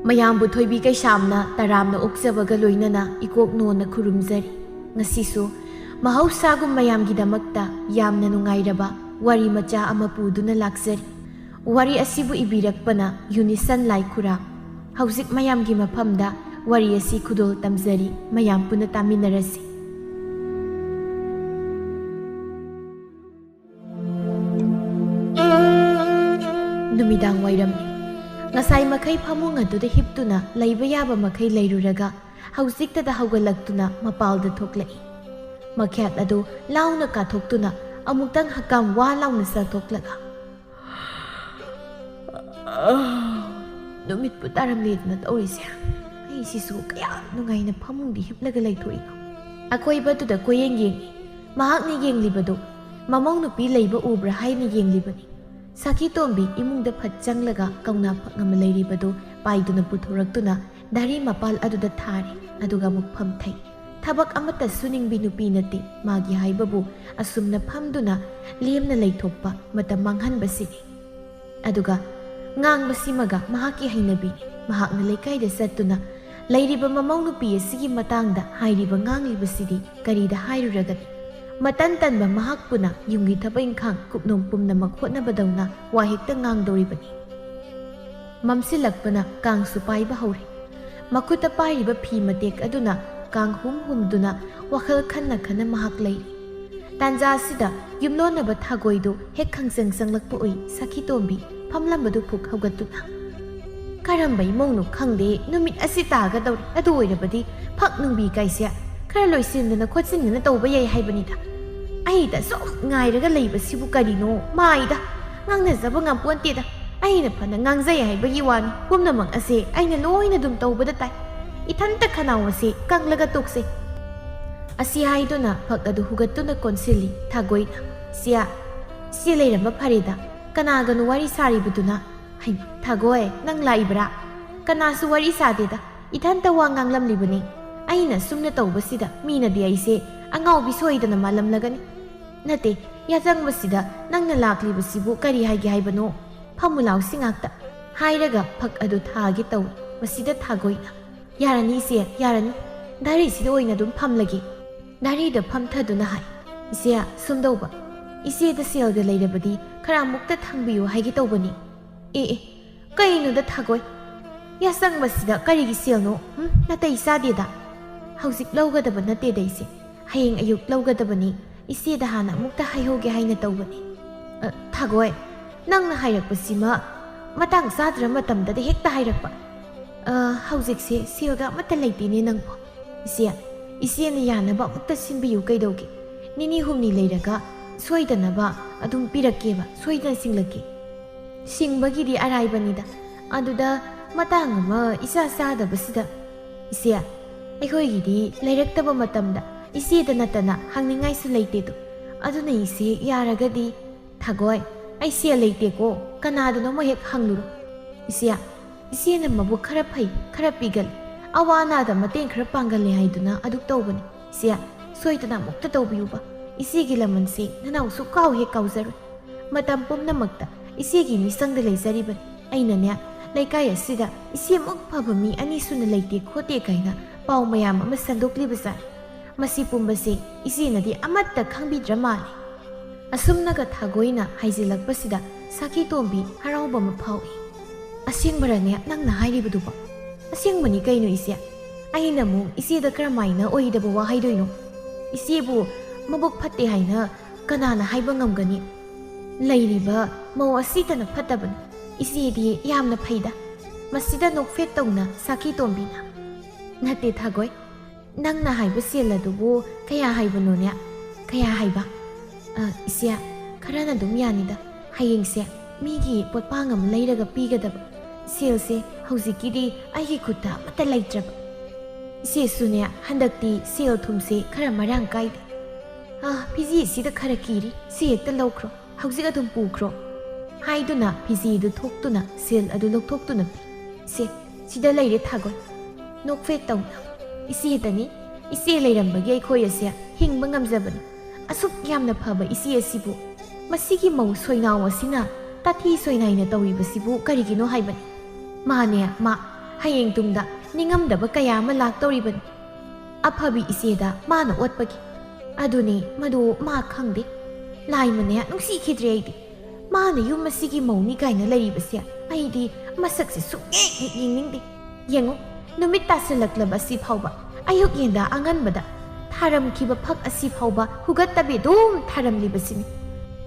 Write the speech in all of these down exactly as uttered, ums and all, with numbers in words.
ꯃꯌꯥꯝꯕꯨ ꯊꯣꯏꯕꯤ ꯀꯩꯁꯥꯝꯅ ꯇꯔꯥꯝꯅ ꯑꯣꯛꯆꯕꯒ ꯂꯣꯏꯅꯅ ꯏꯀꯣꯛ ꯅꯣꯟꯅ ꯈꯨꯔꯨꯝꯖꯔꯤ꯫ ꯉꯁꯤꯁꯨ ꯃꯍꯧꯁꯥꯒꯨꯝ ꯃꯌꯥꯝꯒꯤꯗꯃꯛꯇ ꯌꯥꯝꯅ ꯅꯨꯡꯉꯥꯏꯔꯕ ꯋꯥꯔꯤ ꯃꯆꯥ ꯑꯃ ꯄꯨꯗꯨꯅ ꯂꯥꯛꯆꯔꯤ꯫ ꯋꯥꯔꯤ ꯑꯁꯤꯕꯨ ꯏꯕꯤꯔꯛꯄꯅ ꯌꯨꯅꯤꯁꯟ ꯂꯥꯏꯈꯨꯔꯥ꯫ ꯍꯧꯖꯤꯛ ꯃꯌꯥꯝꯒꯤ ꯃꯐꯝꯗ ꯋꯥꯔꯤ ꯑꯁꯤ ꯈꯨꯗꯣꯜ ꯇꯝꯖꯔꯤ, ꯃꯌꯥꯝ ꯄꯨꯟꯅ ꯇꯥꯃꯤꯟꯅꯔꯁꯤ꯫ ꯅꯨꯃꯤꯗꯥꯡ ꯋꯥꯏꯔꯝꯅꯤ꯫ ꯉꯁꯥꯏ ꯃꯈꯩ ꯐꯃꯨꯡ ꯑꯗꯨꯗ ꯍꯤꯞꯇꯨꯅ ꯂꯩꯕ ꯌꯥꯕ ꯃꯈꯩ ꯂꯩꯔꯨꯔꯒ ꯍꯧꯖꯤꯛꯇꯗ ꯍꯧꯒꯠꯂꯛꯇꯨꯅ ꯃꯄꯥꯜꯗ ꯊꯣꯛꯂꯛꯏ꯫ ꯃꯈ꯭ꯌꯥꯠ ꯑꯗꯨ ꯂꯥꯎꯅ ꯀꯥꯊꯣꯛꯇꯨꯅ ꯑꯃꯨꯛꯇꯪ ꯍꯛꯀꯥꯝ ꯋꯥ ꯂꯥꯎꯅ ꯆꯥꯊꯣꯛꯂꯒ, "ꯅꯨꯃꯤꯠꯄꯨ ꯇꯥꯔꯝꯂꯦꯗꯅ ꯇꯧꯔꯤꯁꯦ꯫ ꯑꯩꯁꯤꯁꯨ ꯀꯌꯥ ꯅꯨꯡꯉꯥꯏꯅ ꯐꯃꯨꯡꯗ ꯍꯤꯞꯂꯒ ꯂꯩꯊꯣꯛꯏꯅꯣ?" ꯑꯀꯣꯏꯕꯗꯨꯗ ꯀꯣꯏꯌꯦꯡ ꯌꯦꯡꯏ꯫ ꯃꯍꯥꯛꯅ ꯌꯦꯡꯂꯤꯕꯗꯨ ꯃꯃꯧ ꯅꯨꯄꯤ ꯂꯩꯕ ꯎꯕ꯭ꯔꯥ ꯍꯥꯏꯅ ꯌꯦꯡꯂꯤꯕꯅꯤ꯫ ꯁꯈꯤꯇꯣꯝꯕꯤ ꯏꯃꯨꯡꯗ ꯐꯠ ꯆꯪꯂꯒ ꯀꯧꯅꯥ ꯐꯛ ꯑꯃ ꯂꯩꯔꯤꯕꯗꯨ ꯄꯥꯏꯗꯨꯅ ꯄꯨꯊꯣꯔꯛꯇꯨꯅ ꯙꯔꯤ ꯃꯄꯥꯜ ꯑꯗꯨꯗ ꯊꯥꯔꯦ, ꯑꯗꯨꯒ ꯑꯃꯨꯛ ꯐꯝꯊꯩ꯫ ꯊꯕꯛ ꯑꯃꯠꯇ ꯁꯨꯅꯤꯡꯕꯤ ꯅꯨꯄꯤ ꯅꯠꯇꯦ꯫ ꯃꯥꯒꯤ ꯍꯥꯏꯕꯕꯨ ꯑꯁꯨꯝꯅ ꯐꯝꯗꯨꯅ ꯂꯦꯝꯅ ꯂꯩꯊꯣꯛꯄ, ꯃꯇꯝ ꯃꯥꯡꯍꯟꯕꯁꯤꯅꯤ꯫ ꯑꯗꯨꯒ ꯉꯥꯡꯕꯁꯤꯃꯒ ꯃꯍꯥꯛꯀꯤ ꯍꯩꯅꯕꯤꯅꯤ꯫ ꯃꯍꯥꯛꯅ ꯂꯩꯀꯥꯏꯗ ꯆꯠꯇꯨꯅ ꯂꯩꯔꯤꯕ ꯃꯃꯧ ꯅꯨꯄꯤ ꯑꯁꯤꯒꯤ ꯃꯇꯥꯡꯗ ꯍꯥꯏꯔꯤꯕ ꯉꯥꯡꯂꯤꯕꯁꯤꯗꯤ ꯀꯔꯤꯗ ꯍꯥꯏꯔꯨꯔꯒꯅꯤ? ꯃꯇꯟ ꯇꯟꯕ ꯃꯍꯥꯛꯄꯨꯅ ꯌꯨꯝꯒꯤ ꯊꯕꯛ ꯏꯪꯈꯥꯡ ꯀꯨꯞꯅꯣꯝ ꯄꯨꯝꯅꯃꯛ ꯍꯣꯠꯅꯕꯗꯧꯅ ꯋꯥ ꯍꯦꯛꯇ ꯉꯥꯡꯗꯧꯔꯤꯕꯅꯤ꯫ ꯃꯝꯁꯤꯜꯂꯛꯄꯅ ꯀꯥꯡꯁꯨ ꯄꯥꯏꯕ ꯍꯧꯔꯦ꯫ ꯃꯈꯨꯠꯇ ꯄꯥꯏꯔꯤꯕ ꯐꯤ ꯃꯇꯦꯛ ꯑꯗꯨꯅ ꯀꯥꯡ ꯍꯨꯝ ꯍꯨꯝꯗꯨꯅ ꯋꯥꯈꯜ ꯈꯟꯅ ꯈꯟꯅ ꯃꯍꯥꯛ ꯂꯩꯔꯤ꯫ ꯇꯥꯟꯖꯥ ꯑꯁꯤꯗ ꯌꯨꯝꯂꯣꯟꯅꯕ ꯊꯥꯒꯣꯏꯗꯨ ꯍꯦꯛ ꯈꯪꯆꯪ ꯆꯪꯂꯛꯄ ꯎꯏ꯫ ꯁꯈꯤꯇꯣꯝꯕꯤ ꯐꯝꯂꯝꯕꯗꯨ ꯐꯨꯛ ꯍꯧꯒꯠꯇꯨꯅ, "ꯀꯔꯝꯕ ꯏꯃꯧꯅꯣ ꯈꯪꯗꯦ, ꯅꯨꯃꯤꯠ ꯑꯁꯤ ꯇꯥꯒꯗꯧꯔꯦ꯫ ꯑꯗꯨ ꯑꯣꯏꯔꯕꯗꯤ ꯐꯛ ꯅꯨꯡꯕꯤ ꯀꯥꯏꯁꯦ ꯈꯔ ꯂꯣꯏꯁꯤꯟꯗꯅ ꯈꯣꯠꯆꯤꯟꯗꯅ ꯇꯧꯕ ꯌꯥꯏ ꯍꯥꯏꯕꯅꯤꯗ꯫ ꯑꯩꯗ ꯁꯨꯝ ꯉꯥꯏꯔꯒ ꯂꯩꯕꯁꯤꯕꯨ ꯀꯔꯤꯅꯣ? ꯃꯥꯏꯗ ꯉꯥꯡꯅꯖꯕ ꯉꯝꯄꯣꯟꯇꯦꯗ꯫ ꯑꯩꯅ ꯐꯅ ꯉꯥꯡꯖꯩ ꯍꯥꯏꯕꯒꯤ ꯋꯥꯅꯤ, ꯄꯨꯝꯅꯃꯛ ꯑꯁꯦ ꯑꯩꯅ ꯂꯣꯏꯅ ꯑꯗꯨꯝ ꯇꯧꯕꯗ ꯇꯥꯏ꯫ ꯏꯊꯟꯇ ꯈꯅꯥꯎ ꯑꯁꯦ ꯀꯪꯂꯒ ꯇꯣꯛꯆꯩ꯫" ꯑꯁꯤ ꯍꯥꯏꯗꯨꯅ ꯐꯛ ꯑꯗꯨ ꯍꯨꯒꯠꯇꯨꯅ ꯀꯣꯟꯁꯤꯜꯂꯤ ꯊꯥꯒꯣꯏꯅ꯫ "ꯁꯤꯌꯥ, ꯁꯤ ꯂꯩꯔꯝꯕ ꯐꯔꯦꯗ꯫ ꯀꯅꯥꯒꯅꯣ ꯋꯥꯔꯤ ꯁꯥꯔꯤꯕꯗꯨꯅ?" "ꯍꯩ, ꯊꯥꯒꯣꯏ, ꯅꯪ ꯂꯥꯛꯏꯕ꯭ꯔꯥ?" "ꯀꯅꯥꯁꯨ ꯋꯥꯔꯤ ꯁꯥꯗꯦꯗ, ꯏꯊꯟꯇ ꯋꯥ ꯉꯥꯡꯂꯝꯂꯤꯕꯅꯤ꯫ ꯑꯩꯅ ꯁꯨꯝꯅ ꯇꯧꯕꯁꯤꯗ ꯃꯤꯅꯗꯤ ꯑꯩꯁꯦ ꯑꯉꯥꯎꯕꯤ ꯁꯣꯏꯗꯅ ꯃꯥꯜꯂꯝꯂꯒꯅꯤ꯫ "ꯅꯠꯇꯦ, ꯌꯥꯆꯪꯕꯁꯤꯗ ꯅꯪꯅ ꯂꯥꯛꯂꯤꯕꯁꯤꯕꯨ ꯀꯔꯤ ꯍꯥꯏꯒꯦ ꯍꯥꯏꯕꯅꯣ? ꯐꯝꯃꯨ ꯂꯥꯎ ꯁꯤ ꯉꯥꯛꯇ" ꯍꯥꯏꯔꯒ ꯐꯛ ꯑꯗꯨ ꯊꯥꯒꯦ ꯇꯧꯏ꯫ ꯃꯁꯤꯗ ꯊꯥꯒꯣꯏꯅ, "ꯌꯥꯔꯅꯤ ꯏꯆꯦ, ꯌꯥꯔꯅꯤ꯫ ꯗꯥꯔꯤꯁꯤꯗ ꯑꯣꯏꯅ ꯑꯗꯨꯝ ꯐꯝꯂꯒꯦ"꯫ ꯗꯥꯔꯤꯗ ꯐꯝꯊꯗꯨꯅ ꯍꯥꯏ, "ꯏꯆꯦ, ꯁꯨꯝꯗꯧꯕ, ꯏꯆꯦꯗ ꯁꯦꯜꯒ ꯂꯩꯔꯕꯗꯤ ꯈꯔ ꯑꯃꯨꯛꯇ ꯊꯥꯡꯕꯤꯌꯨ ꯍꯥꯏꯒꯦ ꯇꯧꯕꯅꯤ"꯫ "ꯑꯦ ꯑꯦ, ꯀꯩꯅꯣꯗ ꯊꯥꯒꯣꯏ? ꯌꯥꯆꯪꯕꯁꯤꯗ ꯀꯔꯤꯒꯤ ꯁꯦꯜꯅꯣ? ꯍꯨꯝ, ꯅꯥꯇꯩ ꯆꯥꯗꯦꯗ꯫ ꯍꯧꯖꯤꯛ ꯂꯧꯒꯗꯕ ꯅꯠꯇꯦꯗ ꯏꯆꯦ꯫ ꯍꯌꯦꯡ ꯑꯌꯨꯛ ꯂꯧꯒꯗꯕꯅꯤ꯫ ꯏꯆꯦꯗ ꯍꯥꯟꯅ ꯑꯃꯨꯛꯇ ꯍꯥꯏꯍꯧꯒꯦ ꯍꯥꯏꯅ ꯇꯧꯕꯅꯤ"꯫ "ꯑ, ꯊꯥꯒꯣꯏ, ꯅꯪꯅ ꯍꯥꯏꯔꯛꯄꯁꯤꯃ ꯃꯇꯥꯡ ꯆꯥꯗ꯭ꯔ ꯃꯇꯝꯗꯗ ꯍꯦꯛꯇ ꯍꯥꯏꯔꯛꯄ꯫ ꯑ, ꯍꯧꯖꯤꯛꯁꯦ ꯁꯦꯜꯒ ꯑꯃꯠꯇ ꯂꯩꯇꯦꯅꯦ ꯅꯪꯕꯣ"꯫ "ꯏꯆꯦ, ꯏꯆꯦꯅ ꯌꯥꯅꯕ ꯑꯃꯨꯛꯇ ꯁꯤꯟꯕꯤꯌꯨ ꯀꯩꯗꯧꯒꯦ? ꯅꯤꯅꯤ ꯍꯨꯝꯅꯤ ꯂꯩꯔꯒ ꯁꯣꯏꯗꯅꯕ ꯑꯗꯨꯝ ꯄꯤꯔꯛꯀꯦꯕ, ꯁꯣꯏꯗꯅ ꯁꯤꯡꯂꯛꯀꯦ"꯫ ꯁꯤꯡꯕꯒꯤꯗꯤ ꯑꯔꯥꯏꯕꯅꯤꯗ, ꯑꯗꯨꯗ ꯃꯇꯥꯡ ꯑꯃ ꯏꯆꯥ ꯆꯥꯗꯕꯁꯤꯗ꯫ "ꯏꯆꯦ, ꯑꯩꯈꯣꯏꯒꯤꯗꯤ ꯂꯩꯔꯛꯇꯕ ꯃꯇꯝꯗ ꯏꯆꯦꯗ ꯅꯠꯇꯅ ꯍꯪꯅꯤꯡꯉꯥꯏꯁꯨ ꯂꯩꯇꯦꯗꯣ꯫ ꯑꯗꯨꯅ ꯏꯆꯦ ꯌꯥꯔꯒꯗꯤ"꯫ "ꯊꯥꯒꯣꯏ, ꯑꯩ ꯁꯦꯜ ꯂꯩꯇꯦꯀꯣ, ꯀꯅꯥꯗꯅꯣꯃ ꯍꯦꯛ ꯍꯪꯂꯨꯔꯣ"꯫ "ꯏꯆꯦ, ꯏꯆꯦꯅ ꯃꯕꯨꯛ ꯈꯔ ꯐꯩ, ꯈꯔ ꯄꯤꯒꯜꯂꯤ, ꯑꯋꯥ ꯑꯅꯥꯗ ꯃꯇꯦꯡ ꯈꯔ ꯄꯥꯡꯒꯜꯂꯤ ꯍꯥꯏꯗꯨꯅ ꯑꯗꯨꯛ ꯇꯧꯕꯅꯤ꯫ ꯏꯆꯦ, ꯁꯣꯏꯗꯅ ꯑꯃꯨꯛꯇ ꯇꯧꯕꯤꯌꯨꯕ꯫ ꯏꯆꯦꯒꯤ ꯂꯃꯟꯁꯦ ꯅꯅꯥꯎ ꯁꯨꯛꯀꯥꯎ ꯍꯦꯛ ꯀꯥꯎꯖꯔꯣꯏ"꯫ ꯃꯇꯝ ꯄꯨꯝꯅꯃꯛꯇ ꯏꯆꯦꯒꯤ ꯃꯤꯆꯪꯗ ꯂꯩꯖꯔꯤꯕꯅꯤ꯫ ꯑꯩꯅꯅꯦ, ꯂꯩꯀꯥꯏ ꯑꯁꯤꯗ ꯏꯆꯦꯃꯨꯛ ꯐꯕ ꯃꯤ ꯑꯅꯤ ꯁꯨꯅ ꯂꯩꯇꯦ ꯈꯣꯠꯇꯦ ꯀꯥꯏꯅ ꯄꯥꯎ ꯃꯌꯥꯝ ꯑꯃ ꯁꯟꯗꯣꯛꯂꯤꯕꯖꯥꯠꯅꯤ꯫ ꯃꯁꯤ ꯄꯨꯝꯕꯁꯤ ꯏꯆꯦꯅꯗꯤ ꯑꯃꯠꯇ ꯈꯪꯕꯤꯗ꯭ꯔ ꯃꯥꯜꯂꯦ꯫ ꯑꯁꯨꯝꯅꯒ ꯊꯥꯒꯣꯏꯅ ꯍꯥꯏꯖꯤꯜꯂꯛꯄꯁꯤꯗ ꯁꯥꯈꯤ ꯇꯣꯝꯕꯤ ꯍꯔꯥꯎꯕ ꯑꯃ ꯐꯥꯎꯏ꯫ "ꯑꯁꯦꯡꯕꯔꯅꯦ ꯅꯪꯅ ꯍꯥꯏꯔꯤꯕꯗꯨꯕꯣ? ꯑꯁꯦꯡꯕꯅꯤ ꯀꯩꯅꯣ ꯏꯆꯦ꯫ ꯑꯩꯅ ꯑꯃꯨꯛ ꯏꯆꯦꯗ ꯀꯔꯝꯍꯥꯏꯅ ꯑꯣꯏꯗꯕ ꯋꯥ ꯍꯥꯏꯗꯣꯏꯅꯣ? ꯏꯆꯦꯕꯨ ꯃꯕꯨꯛ ꯐꯠꯇꯦ ꯍꯥꯏꯅ ꯀꯅꯥꯅ ꯍꯥꯏꯕ ꯉꯝꯒꯅꯤ? ꯂꯩꯔꯤꯕ ꯃꯧ ꯑꯁꯤꯇꯅ ꯐꯠꯇꯕꯅꯤ꯫ ꯏꯆꯦꯗꯤ ꯌꯥꯝꯅ ꯐꯩꯗ"꯫ ꯃꯁꯤꯗ ꯅꯣꯛꯐꯦꯠ ꯇꯧꯅ ꯁꯥꯈꯤ ꯇꯣꯝꯕꯤꯅ, "ꯅꯠꯇꯦ ꯊꯥꯒꯣꯏ, ꯅꯪꯅ ꯍꯥꯏꯕ ꯁꯦꯜ ꯑꯗꯨꯕꯨ ꯀꯌꯥ ꯍꯥꯏꯕꯅꯣꯅꯦ?" "ꯀꯌꯥ ꯍꯥꯏꯕ?" "ꯑ, ꯏꯆꯦ, ꯈꯔꯅ ꯑꯗꯨꯝ ꯌꯥꯅꯤꯗ꯫ ꯍꯌꯦꯡꯁꯦ ꯃꯤꯒꯤ ꯄꯣꯠꯄꯥꯡ ꯑꯃ ꯂꯩꯔꯒ ꯄꯤꯒꯗꯕ꯫ ꯁꯦꯜꯁꯦ ꯍꯧꯖꯤꯛꯀꯤꯗꯤ ꯑꯩꯒꯤ ꯈꯨꯠꯇ ꯑꯃꯠꯇ ꯂꯩꯇ꯭ꯔꯕ꯫ ꯏꯆꯦꯁꯨꯅꯦ, ꯍꯟꯗꯛꯇꯤ ꯁꯦꯜ ꯊꯨꯝꯁꯦ ꯈꯔ ꯃꯔꯥꯡ ꯀꯥꯏꯗꯦ꯫ ꯑ, ꯐꯤꯖꯤꯁꯤꯗ ꯈꯔ ꯀꯤꯔꯤ, ꯁꯤ ꯍꯦꯛꯇ ꯂꯧꯈ꯭ꯔꯣ꯫ ꯍꯧꯖꯤꯛ ꯑꯗꯨꯝ ꯄꯨꯈ꯭ꯔꯣ" ꯍꯥꯏꯗꯨꯅ ꯐꯤꯖꯤꯗꯨ ꯊꯣꯛꯇꯨꯅ ꯁꯦꯜ ꯑꯗꯨ ꯂꯧꯊꯣꯛꯇꯨꯅ ꯄꯤ꯫ "ꯁꯦ, ꯁꯤꯗ ꯂꯩꯔꯦ ꯊꯥꯒꯣꯏ"꯫ ꯅꯣꯛꯐꯦꯠ ꯇꯧꯅ, "ꯏꯆꯦꯗꯅꯤ, ꯏꯆꯦ ꯂꯩꯔꯝꯕꯒꯤ ꯑꯩꯈꯣꯏ ꯑꯁꯦ ꯍꯤꯡꯕ ꯉꯝꯖꯕꯅꯤ꯫ ꯑꯁꯨꯛ ꯌꯥꯝꯅ ꯐꯕ ꯏꯆꯦ ꯑꯁꯤꯕꯨ ꯃꯁꯤꯒꯤ ꯃꯧ ꯁꯣꯏꯅꯥꯎ ꯑꯁꯤꯅ ꯇꯥꯊꯤ ꯁꯣꯏꯅꯥꯏꯅ ꯇꯧꯔꯤꯕꯁꯤꯕꯨ ꯀꯔꯤꯒꯤꯅꯣ ꯍꯥꯏꯕꯅꯤ꯫ ꯃꯥꯅꯦ, ꯃꯥ ꯍꯌꯦꯡ ꯇꯨꯡꯗ ꯅꯤꯡꯉꯝꯗꯕ ꯀꯌꯥ ꯑꯃ ꯂꯥꯛꯇꯧꯔꯤꯕꯅꯤ꯫ ꯑꯐꯕꯤ ꯏꯆꯦꯗ ꯃꯥꯅ ꯑꯣꯠꯄꯒꯤ꯫ ꯑꯗꯨꯅꯦ, ꯃꯗꯨ ꯃꯥ ꯈꯪꯗꯦ꯫ ꯂꯥꯏꯃꯅꯦ, ꯅꯨꯡꯁꯤꯈꯤꯗ꯭ꯔꯦ ꯑꯩꯗꯤ꯫ ꯃꯥꯅ ꯌꯨꯝ ꯑꯁꯤꯒꯤ ꯃꯧꯅꯤ ꯀꯥꯏꯅ ꯂꯩꯔꯤꯕꯁꯦ ꯑꯩꯗꯤ ꯃꯁꯛꯁꯦ ꯁꯨꯛꯌꯦꯡ ꯍꯦꯛ ꯌꯦꯡꯅꯤꯡꯗꯦ꯫ ꯌꯦꯡꯉꯨ, ꯅꯨꯃꯤꯠ ꯇꯥꯁꯤꯜꯂꯛꯂꯕ ꯑꯁꯤ ꯐꯥꯎꯕ ꯑꯌꯨꯛ ꯌꯦꯟꯗ ꯑꯉꯟꯕꯗ ꯊꯥꯔꯝꯈꯤꯕ ꯐꯛ ꯑꯁꯤ ꯐꯥꯎꯕ ꯍꯨꯒꯠꯇꯕꯤ ꯑꯗꯨꯝ ꯊꯥꯔꯝꯂꯤꯕꯁꯤꯅꯤ꯫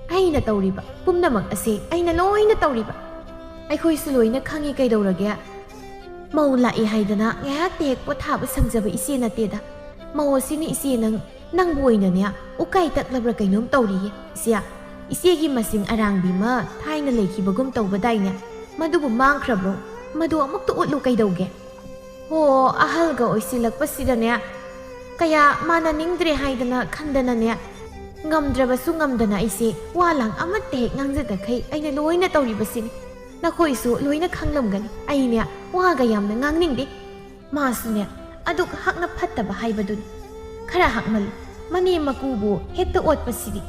ꯑꯩꯅ ꯇꯧꯔꯤꯕ ꯄꯨꯝꯅꯃꯛ ꯑꯁꯦ ꯑꯩꯅ ꯂꯣꯏꯅ ꯇꯧꯔꯤꯕ꯫ ꯑꯩꯈꯣꯏꯁꯨ ꯂꯣꯏꯅ ꯈꯪꯉꯤ ꯀꯩꯗꯧꯔꯒꯦ꯫ ꯃꯧ ꯂꯥꯛꯑꯦ ꯍꯥꯏꯗꯅ ꯉꯥꯏꯍꯥꯛꯇ ꯍꯦꯛ ꯄꯣꯊꯥꯕ ꯁꯪꯖꯕ ꯏꯆꯦ ꯅꯠꯇꯦꯗ꯫ ꯃꯧ ꯑꯁꯤꯅ ꯏꯆꯦ ꯅꯪ, ꯅꯪꯕꯨ ꯑꯣꯏꯅꯅꯦ ꯎꯀꯥꯏ ꯇꯛꯂꯕ꯭ꯔꯥ ꯀꯩꯅꯣꯝ ꯇꯧꯔꯤꯌꯦ ꯏꯆꯦ꯫ ꯏꯆꯦꯒꯤ ꯃꯁꯤꯡ ꯑꯔꯥꯡꯕꯤ ꯑꯃ ꯊꯥꯏꯅ ꯂꯩꯈꯤꯕꯒꯨꯝ ꯇꯧꯕꯗꯥꯏꯅꯦ? ꯃꯗꯨꯕꯨ ꯃꯥꯡꯈ꯭ꯔꯕ꯭ꯔꯣ? ꯃꯗꯨ ꯑꯃꯨꯛꯇ ꯎꯠꯂꯨ ꯀꯩꯗꯧꯒꯦ? ꯍꯣ, ꯑꯍꯜꯒ ꯑꯣꯏꯁꯤꯜꯂꯛꯄꯁꯤꯗꯅꯦ ꯀꯌꯥ ꯃꯥꯟꯅꯅꯤꯡꯗ꯭ꯔꯦ ꯍꯥꯏꯗꯅ ꯈꯟꯗꯅꯅꯦ, ꯉꯝꯗ꯭ꯔꯕꯁꯨ ꯉꯝꯗꯅ ꯑꯩꯁꯦ ꯋꯥ ꯂꯥꯡ ꯑꯃꯠꯇ ꯍꯦꯛ ꯉꯥꯡꯖꯗꯈꯩ ꯑꯩꯅ ꯂꯣꯏꯅ ꯇꯧꯔꯤꯕꯁꯤꯅꯤ꯫ ꯅꯈꯣꯏꯁꯨ ꯂꯣꯏꯅ ꯈꯪꯂꯝꯒꯅꯤ, ꯑꯩꯅꯦ ꯋꯥꯒ ꯌꯥꯝꯅ ꯉꯥꯡꯅꯤꯡꯗꯦ꯫ ꯃꯥꯁꯨꯅꯦ ꯑꯗꯨꯛ ꯍꯛꯅ ꯐꯠꯇꯕ ꯍꯥꯏꯕꯗꯨꯅꯤ꯫ ꯈꯔ ꯍꯛꯃꯜꯂꯤ꯫ ꯃꯅꯦꯝ ꯃꯀꯨꯕꯨ ꯍꯦꯛꯇ ꯑꯣꯠꯄꯁꯤꯗꯤ꯫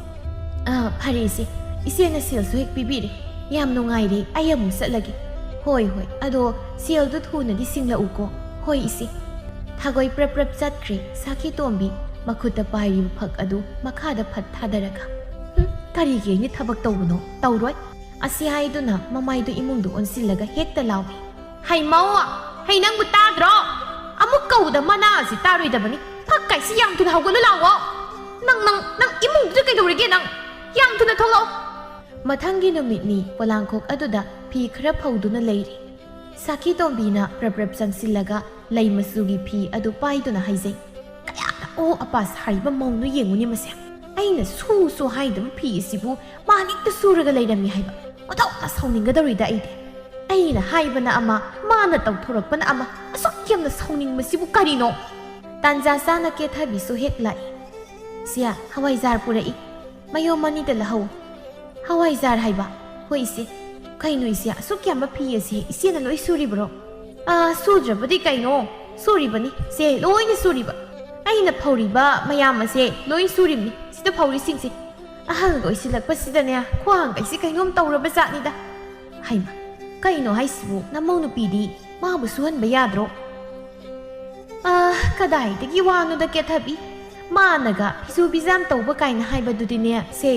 ꯑꯥ, ꯐꯔꯦ ꯏꯆꯦ, ꯏꯆꯦꯅ ꯁꯦꯜꯁꯨ ꯍꯦꯛ ꯄꯤꯕꯤꯔꯦ꯫ ꯌꯥꯝ ꯅꯨꯡꯉꯥꯏꯔꯦ, ꯑꯩ ꯑꯃꯨꯛ ꯆꯠꯂꯒꯦ꯫ ꯍꯣꯏ, ꯍꯣꯏ, ꯑꯗꯣ ꯁꯦꯜꯗꯨ ꯊꯨꯅꯗꯤ ꯁꯤꯡꯂꯛꯎꯀꯣ꯫ ꯍꯣꯏ ꯏꯆꯦ꯫ ꯊꯥꯒꯣꯏ ꯄ꯭ꯔꯞ ꯄ꯭ꯔꯞ ꯆꯠꯈ꯭ꯔꯦ꯫ ꯁꯥꯈꯤ ꯇꯣꯝꯕꯤ ꯃꯈꯨꯠꯇ ꯄꯥꯏꯔꯤꯕ ꯐꯛ ꯑꯗꯨ ꯃꯈꯥꯗ ꯐꯠ ꯊꯥꯗꯔꯒ, "ꯍꯨꯝ, ꯀꯔꯤꯒꯤ ꯑꯩꯅ ꯊꯕꯛ ꯇꯧꯕꯅꯣ? ꯇꯧꯔꯣꯏ!" ꯑꯁꯤ ꯍꯥꯏꯗꯨꯅ ꯃꯃꯥꯏꯗꯨ ꯏꯃꯨꯡꯗ ꯑꯣꯟꯁꯤꯜꯂꯒ ꯍꯦꯛꯇ ꯂꯥꯎꯏ꯫ "ꯍꯩ ꯃꯧ! ꯍꯩ, ꯅꯪꯕꯨ ꯇꯥꯗ꯭ꯔꯣ? ꯑꯃꯨꯛ ꯀꯧꯕꯗ ꯃꯅꯥ ꯑꯁꯤ ꯇꯥꯔꯣꯏꯗꯕꯅꯤ꯫ ꯐꯛ ꯀꯥꯏꯁꯤ ꯌꯥꯝ ꯊꯨꯅ ꯍꯧꯒꯠꯂꯨ ꯂꯥꯛꯑꯣ꯫ ꯅꯪ, ꯅꯪ, ꯅꯪ ꯏꯃꯨꯡꯗꯨꯗ ꯀꯩꯗꯧꯔꯤꯒꯦ ꯅꯪ? ꯌꯥꯝ ꯊꯨꯅ ꯊꯣꯛꯂꯛꯑꯣ!" ꯃꯊꯪꯒꯤ ꯅꯨꯃꯤꯠꯅꯤ꯫ ꯄꯣꯂꯥꯡꯈꯣꯛ ꯑꯗꯨꯗ ꯐꯤ ꯈꯔ ꯐꯧꯗꯨꯅ ꯂꯩꯔꯤ꯫ ꯁꯥꯈꯤ ꯇꯣꯝꯕꯤꯅ ꯄ꯭ꯔꯞ ꯄ꯭ꯔꯞ ꯆꯪꯁꯤꯜꯂꯒ ꯂꯩ ꯃꯆꯨꯒꯤ ꯐꯤ ꯑꯗꯨ ꯄꯥꯏꯗꯨꯅ ꯍꯥꯏꯖꯩ꯫ "ꯀꯌꯥꯗ ꯑꯣ ꯑꯄꯥ ꯁꯥꯔꯤꯕ ꯃꯧꯅꯣ ꯌꯦꯡꯉꯨꯅꯦ ꯃꯁꯦ꯫ ꯑꯩꯅ ꯁꯨ ꯁꯨ ꯍꯥꯏꯗꯕ ꯐꯤ ꯑꯁꯤꯕꯨ ꯃꯥꯅ ꯍꯦꯛꯇ ꯁꯨꯔꯒ ꯂꯩꯔꯝꯃꯤ ꯍꯥꯏꯕ꯫ ꯑꯣꯟꯊꯣꯛꯅ ꯁꯥꯎꯅꯤꯡꯒꯗꯧꯔꯤꯗ ꯑꯩꯗꯤ꯫ ꯑꯩꯅ ꯍꯥꯏꯕꯅ ꯑꯃ, ꯃꯥꯅ ꯇꯧꯊꯣꯔꯛꯄꯅ ꯑꯃ꯫ ꯑꯁꯨꯛ ꯌꯥꯝꯅ ꯁꯥꯎꯅꯤꯡꯕꯁꯤꯕꯨ ꯀꯔꯤꯅꯣ?" ꯇꯥꯟꯖꯥ ꯆꯥꯅ ꯀꯦꯊꯕꯤꯁꯨ ꯍꯦꯛ ꯂꯥꯛꯏ꯫ "ꯁꯤꯌꯥ, ꯍꯋꯥꯏꯖꯥꯔ ꯄꯨꯔꯛꯏ꯫ ꯃꯌꯣꯝ ꯑꯅꯤꯗ ꯂꯧꯍꯧ꯫" "ꯍꯋꯥꯏꯖꯥꯔ ꯍꯥꯏꯕ?" "ꯍꯣꯏ ꯏꯆꯦ꯫" "ꯀꯩꯅꯣ ꯏꯆꯦ, ꯑꯁꯨꯛ ꯌꯥꯝꯕ ꯐꯤ ꯑꯁꯤ ꯏꯆꯦꯅ ꯂꯣꯏ ꯁꯨꯔꯤꯕ꯭ꯔꯣ?" "ꯑꯥ, ꯁꯨꯗ꯭ꯔꯕꯗꯤ ꯀꯩꯅꯣ? ꯁꯨꯔꯤꯕꯅꯤ ꯏꯆꯦ, ꯂꯣꯏꯅ ꯁꯨꯔꯤꯕ꯫" ꯑꯩꯅ ꯐꯧꯔꯤꯕ ꯃꯌꯥꯝ ꯑꯁꯦ ꯂꯣꯏ ꯁꯨꯔꯤꯕꯅꯤ ꯁꯤꯗ ꯐꯧꯔꯤꯁꯤꯡꯁꯦ꯫ ꯑꯍꯜ ꯑꯣꯏꯁꯤꯜꯂꯛꯄꯁꯤꯗꯅꯦ ꯈ꯭ꯋꯥꯡꯒꯩꯁꯤ ꯀꯩꯅꯣꯝ ꯇꯧꯔꯕ ꯖꯥꯠꯅꯤꯗ꯫ ꯍꯩꯃ, ꯀꯩꯅꯣ ꯍꯥꯏꯁꯤꯕꯨ? ꯅꯃꯧ ꯅꯨꯄꯤꯗꯤ ꯃꯥꯕꯨ ꯁꯨꯍꯟꯕ ꯌꯥꯗ꯭ꯔꯣ? ꯑꯥ, ꯀꯗꯥꯏꯗꯒꯤ ꯋꯥꯅꯣꯗ ꯀꯦꯊꯕꯤ꯫ ꯃꯥꯅꯒ ꯐꯤꯁꯨ ꯐꯤꯖꯥꯝ ꯇꯧꯕ ꯀꯥꯏꯅ ꯍꯥꯏꯕꯗꯨꯗꯤꯅꯦ, ꯁꯦ,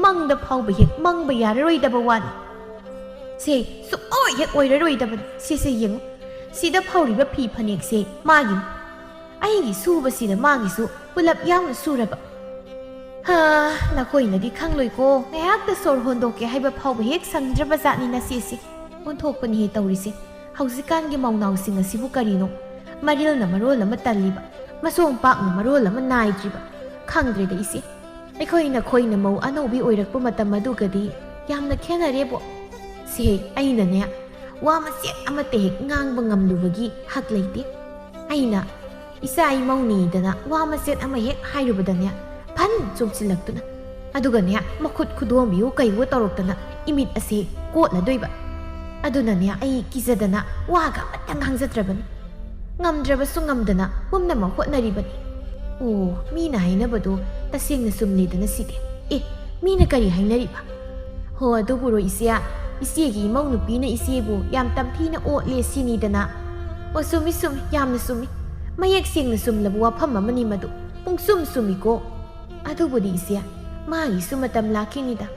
ꯃꯪꯗ ꯐꯥꯎꯕ ꯍꯦꯛ ꯃꯪꯕ ꯌꯥꯔꯔꯣꯏꯗꯕ ꯋꯥꯅꯤ꯫ ꯁꯦ, ꯁꯨꯛꯑꯣꯏ ꯍꯦꯛ ꯑꯣꯏꯔꯔꯣꯏꯗꯕꯅꯤ꯫ ꯁꯤꯁꯦ ꯌꯦꯡꯉꯨ, ꯁꯤꯗ ꯐꯧꯔꯤꯕ ꯐꯤ ꯐꯅꯦꯛꯁꯦ ꯃꯥꯒꯤꯅꯤ꯫ ꯑꯩꯒꯤ ꯁꯨꯕꯁꯤꯗ ꯃꯥꯒꯤꯁꯨ ꯄꯨꯂꯞ ꯌꯥꯎꯅ ꯁꯨꯔꯕ꯫ ꯍꯥ, ꯅꯈꯣꯏꯅꯗꯤ ꯈꯪꯂꯣꯏꯀꯣ, ꯉꯥꯏꯍꯥꯛꯇ ꯁꯣꯔ ꯍꯣꯟꯗꯣꯛꯀꯦ ꯍꯥꯏꯕ ꯐꯥꯎꯕ ꯍꯦꯛ ꯁꯪꯗ꯭ꯔꯕ ꯖꯥꯠꯅꯤ ꯅꯆꯦꯁꯦ꯫ ꯑꯣꯟꯊꯣꯛꯄꯅꯤꯍꯦ ꯇꯧꯔꯤꯁꯦ꯫ ꯍꯧꯖꯤꯛꯀꯥꯟꯒꯤ ꯃꯧꯅꯥꯎꯁꯤꯡ ꯑꯁꯤꯕꯨ ꯀꯔꯤꯅꯣ? ꯃꯔꯤꯜꯅ ꯃꯔꯣꯜ ꯑꯃ ꯇꯜꯂꯤꯕ, ꯃꯁꯣꯝ ꯄꯥꯛꯅ ꯃꯔꯣꯜ ꯑꯃ ꯅꯥꯏꯗ꯭ꯔꯤꯕ꯫ ꯈꯪꯗ꯭ꯔꯦꯗ ꯏꯆꯦ, ꯑꯩꯈꯣꯏ ꯅꯈꯣꯏꯅ ꯃꯧ ꯑꯅꯧꯕꯤ ꯑꯣꯏꯔꯛꯄ ꯃꯇꯝ ꯑꯗꯨꯒꯗꯤ ꯌꯥꯝꯅ ꯈꯦꯠꯅꯔꯦꯕꯣ꯫ ꯁꯦ, ꯑꯩꯅꯅꯦ, ꯋꯥ ꯃꯆꯦꯠ ꯑꯃꯠꯇ ꯍꯦꯛ ꯉꯥꯡꯕ ꯉꯝꯂꯨꯕꯒꯤ ꯍꯛ ꯂꯩꯇꯦ꯫ ꯑꯩꯅ ꯏꯆꯥ ꯏꯃꯧꯅꯤꯗꯅ ꯋꯥ ꯃꯆꯦꯠ ꯑꯃ ꯍꯦꯛ ꯍꯥꯏꯔꯨꯕꯗꯅꯦ, ꯐꯟ ꯆꯣꯡꯁꯤꯜꯂꯛꯇꯨꯅ, ꯑꯗꯨꯒꯅꯦ, ꯃꯈꯨꯠ ꯈꯨꯗꯣꯝꯕꯤꯌꯨ ꯀꯩꯌꯨ ꯇꯧꯔꯛꯇꯅ ꯏꯃꯤꯠ ꯑꯁꯦ ꯀꯣꯠꯂꯗꯣꯏꯕ꯫ ꯑꯗꯨꯅꯅꯦ, ꯑꯩ ꯀꯤꯖꯗꯅ ꯋꯥꯒ ꯑꯃꯠꯇ ꯉꯥꯡꯖꯗ꯭ꯔꯕꯅꯤ꯫ ꯉꯝꯗ꯭ꯔꯕꯁꯨ ꯉꯝꯗꯅ ꯄꯨꯝꯅꯃꯛ ꯍꯣꯠꯅꯔꯤꯕꯅꯤ꯫ ꯑꯣ, ꯃꯤꯅ ꯍꯥꯏꯅꯕꯗꯣ ꯇꯁꯦꯡꯅ ꯆꯨꯝꯂꯦꯗꯅ ꯁꯤꯗꯤ꯫ ꯑꯦ, ꯃꯤꯅ ꯀꯔꯤ ꯍꯥꯏꯅꯔꯤꯕ? ꯍꯣ, ꯑꯗꯨꯕꯨꯔꯣ ꯏꯆꯦ, ꯏꯆꯦꯒꯤ ꯏꯃꯧ ꯅꯨꯄꯤꯅ ꯏꯆꯦꯕꯨ ꯌꯥꯝ ꯇꯝꯊꯤꯅ ꯑꯣꯠꯂꯦ ꯁꯤꯅꯤꯗꯅ꯫ ꯑꯣ, ꯆꯨꯝꯃꯤ, ꯆꯨꯝꯃꯤ, ꯌꯥꯝꯅ ꯆꯨꯝꯃꯤ꯫ ꯃꯌꯦꯛ ꯁꯦꯡꯅ ꯆꯨꯝꯂꯕ ꯋꯥꯐꯝ ꯑꯃꯅꯤ ꯃꯗꯨ꯫ ꯄꯨꯡꯆꯨꯝ ꯆꯨꯝꯃꯤꯀꯣ꯫ ꯑꯗꯨꯕꯨꯗꯤ ꯏꯆꯦ, ꯃꯥꯒꯤꯁꯨ ꯃꯇꯝ ꯂꯥꯛꯈꯤꯅꯤꯗ꯫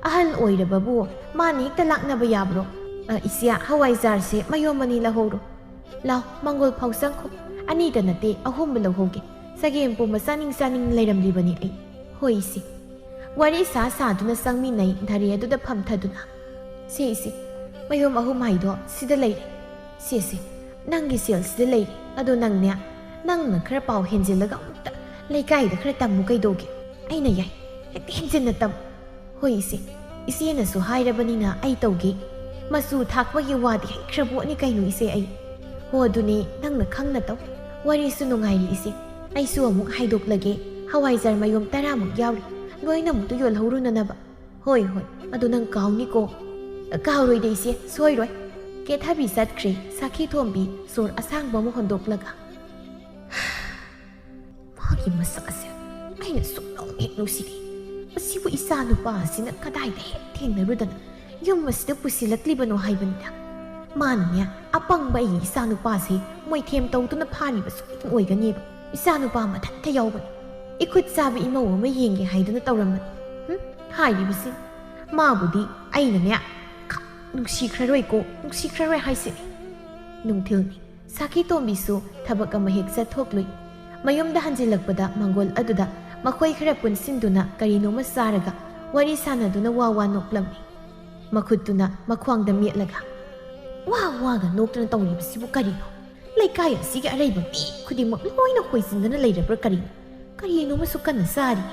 ꯑꯍꯜ ꯑꯣꯏꯔꯕꯕꯨ ꯃꯥꯅ ꯍꯦꯛꯇ ꯂꯥꯛꯅꯕ ꯌꯥꯕ꯭ꯔꯣ? ꯑ, ꯏꯆꯦ, ꯍꯋꯥꯏꯖꯥꯔꯁꯦ ꯃꯌꯣꯝ ꯑꯅꯤ ꯂꯧꯍꯧꯔꯣ꯫ ꯂꯥꯎ, ꯃꯪꯒꯣꯜ ꯐꯥꯎ ꯆꯪꯈꯣ꯫ ꯑꯅꯤꯗ ꯅꯠꯇꯦ, ꯑꯍꯨꯝꯕ ꯂꯧꯍꯧꯒꯦ꯫ ꯆꯒꯦꯝ ꯄꯣꯝꯕ ꯆꯥꯅꯤꯡ ꯆꯥꯅꯤꯡ ꯂꯩꯔꯝꯂꯤꯕꯅꯤ ꯑꯩ꯫ ꯍꯣꯏ ꯏꯆꯦ꯫ ꯋꯥꯔꯤ ꯁꯥ ꯁꯥꯗꯨꯅ ꯆꯪꯃꯤꯟꯅꯩ ꯙꯔꯦ ꯑꯗꯨꯗ ꯐꯝꯊꯗꯨꯅ꯫ ꯁꯦ ꯏꯆꯦ, ꯃꯌꯣꯝ ꯑꯍꯨꯝ ꯍꯥꯏꯗꯣ ꯁꯤꯗ ꯂꯩꯔꯦ꯫ ꯁꯦ ꯁꯦ, ꯅꯪꯒꯤ ꯁꯦꯜ ꯁꯤꯗ ꯂꯩꯔꯦ꯫ ꯑꯗꯣ ꯅꯪꯅꯦ, ꯅꯪꯅ ꯈꯔ ꯄꯥꯎ ꯍꯦꯟꯖꯤꯜꯂꯒ ꯑꯃꯨꯛꯇ ꯂꯩꯀꯥꯏꯗ ꯈꯔ ꯇꯝꯃꯨ ꯀꯩꯗꯧꯒꯦ? ꯑꯩꯅ ꯌꯥꯏ, ꯍꯦꯛꯇ ꯍꯦꯟꯖꯤꯟꯅ ꯇꯝꯃꯨ꯫ ꯍꯣꯏ ꯏꯆꯦ, ꯏꯆꯦꯅꯁꯨ ꯍꯥꯏꯔꯕꯅꯤꯅ ꯑꯩ ꯇꯧꯒꯦ꯫ ꯃꯆꯨ ꯊꯥꯛꯄꯒꯤ ꯋꯥꯗꯤ ꯍꯩꯈ꯭ꯔꯕꯣꯠꯅꯤ ꯀꯩꯅꯣ ꯏꯆꯦ ꯑꯩ꯫ ꯍꯣ ꯑꯗꯨꯅꯦ, ꯅꯪꯅ ꯈꯪꯅ ꯇꯧ꯫ ꯋꯥꯔꯤꯁꯨ ꯅꯨꯡꯉꯥꯏꯔꯤ ꯏꯆꯦ꯫ ꯑꯩꯁꯨ ꯑꯃꯨꯛ ꯍꯥꯏꯗꯣꯛꯂꯒꯦ, ꯍꯋꯥꯏꯖꯥꯔ ꯃꯌꯣꯝ ꯇꯔꯥꯃꯨꯛ ꯌꯥꯎꯔꯤ꯫ ꯂꯣꯏꯅꯃꯛꯇꯨ ꯌꯣꯜꯍꯧꯔꯨꯅꯅꯕ꯫ ꯍꯣꯏ ꯍꯣꯏ, ꯑꯗꯨ ꯅꯪ ꯀꯥꯎꯅꯤꯀꯣ꯫ ꯀꯥꯎꯔꯣꯏꯗ ꯏꯆꯦ, ꯁꯣꯏꯔꯣꯏ꯫ ꯀꯦꯊꯕꯤ ꯆꯠꯈ꯭ꯔꯦ, ꯁꯥꯈꯤ ꯊꯣꯝꯕꯤ ꯁꯣꯔ ꯑꯁꯥꯡꯕ ꯑꯃ ꯍꯣꯟꯗꯣꯛꯂꯒ꯫ ꯃꯁꯛ ꯑꯁꯦ ꯑꯩꯅ ꯁꯨꯛꯅꯨꯡ ꯍꯦꯛ ꯅꯨꯡꯁꯤꯗꯦ꯫ ꯃꯁꯤꯕꯨ ꯏꯆꯥ ꯅꯨꯄꯥ ꯑꯁꯤꯅ ꯀꯗꯥꯏꯗ ꯍꯦꯛ ꯊꯦꯡꯅꯔꯨꯗꯅ ꯌꯨꯝ ꯑꯁꯤꯗ ꯄꯨꯁꯤꯜꯂꯛꯂꯤꯕꯅꯣ ꯍꯥꯏꯕꯅꯤꯗ꯫ ꯃꯥꯅꯅꯦ, ꯑꯄꯪꯕ ꯑꯩꯒꯤ ꯏꯆꯥ ꯅꯨꯄꯥꯁꯦ ꯃꯣꯏꯊꯦꯝ ꯇꯧꯗꯨꯅ ꯐꯥꯔꯤꯕ ꯁꯣꯏꯗꯅ ꯑꯣꯏꯒꯅꯦꯕ꯫ ꯏꯆꯥ ꯅꯨꯄꯥ ꯃꯊꯟꯇ ꯌꯥꯎꯕꯅꯤ꯫ ꯏꯈꯨꯠ ꯆꯥꯕ ꯏꯃꯧ ꯑꯃ ꯌꯦꯡꯒꯦ ꯍꯥꯏꯗꯨꯅ ꯇꯧꯔꯝꯕꯅꯤ꯫ ꯍꯨꯝ? ꯍꯥꯏꯔꯤꯕꯁꯤ ꯃꯥꯕꯨꯗꯤ ꯑꯩꯅꯅꯦ ꯈꯛ ꯅꯨꯡꯁꯤꯈ꯭ꯔꯔꯣꯏꯀꯣ, ꯅꯨꯡꯁꯤꯈ꯭ꯔꯔꯣꯏ ꯍꯥꯏꯁꯤꯅꯤ꯫ ꯅꯨꯡꯊꯤꯜꯅꯤ꯫ ꯁꯥꯈꯤ ꯇꯣꯝꯕꯤꯁꯨ ꯊꯕꯛ ꯑꯃ ꯍꯦꯛ ꯆꯠꯊꯣꯛꯂꯨꯏ꯫ ꯃꯌꯨꯝꯗ ꯍꯟꯖꯤꯜꯂꯛꯄꯗ ꯃꯪꯒꯣꯜ ꯑꯗꯨꯗ ꯃꯈꯣꯏ ꯈꯔ ꯄꯨꯟꯁꯤꯟꯗꯨꯅ ꯀꯔꯤꯅꯣꯃ ꯆꯥꯔꯒ ꯋꯥꯔꯤ ꯁꯥꯟꯅꯗꯨꯅ ꯋꯥ ꯋꯥ ꯅꯣꯛꯂꯝꯃꯤ꯫ ꯃꯈꯨꯠꯇꯨꯅ ꯃꯈ꯭ꯋꯥꯡꯗ ꯃꯦꯠꯂꯒ ꯋꯥ ꯋꯥꯒ ꯅꯣꯛꯇꯨꯅ ꯇꯧꯔꯤꯕꯁꯤꯕꯨ ꯀꯔꯤꯅꯣ? ꯂꯩꯀꯥꯏ ꯑꯁꯤꯒꯤ ꯑꯔꯩꯕ ꯃꯤ ꯈꯨꯗꯤꯡꯃꯛ ꯂꯣꯏꯅ ꯍꯣꯏꯖꯤꯟꯗꯨꯅ ꯂꯩꯔꯕ꯭ꯔꯥ ꯀꯔꯤꯅꯣ? ꯀꯔꯤꯅꯣꯃꯁꯨ ꯀꯟꯅ ꯆꯥꯔꯤ꯫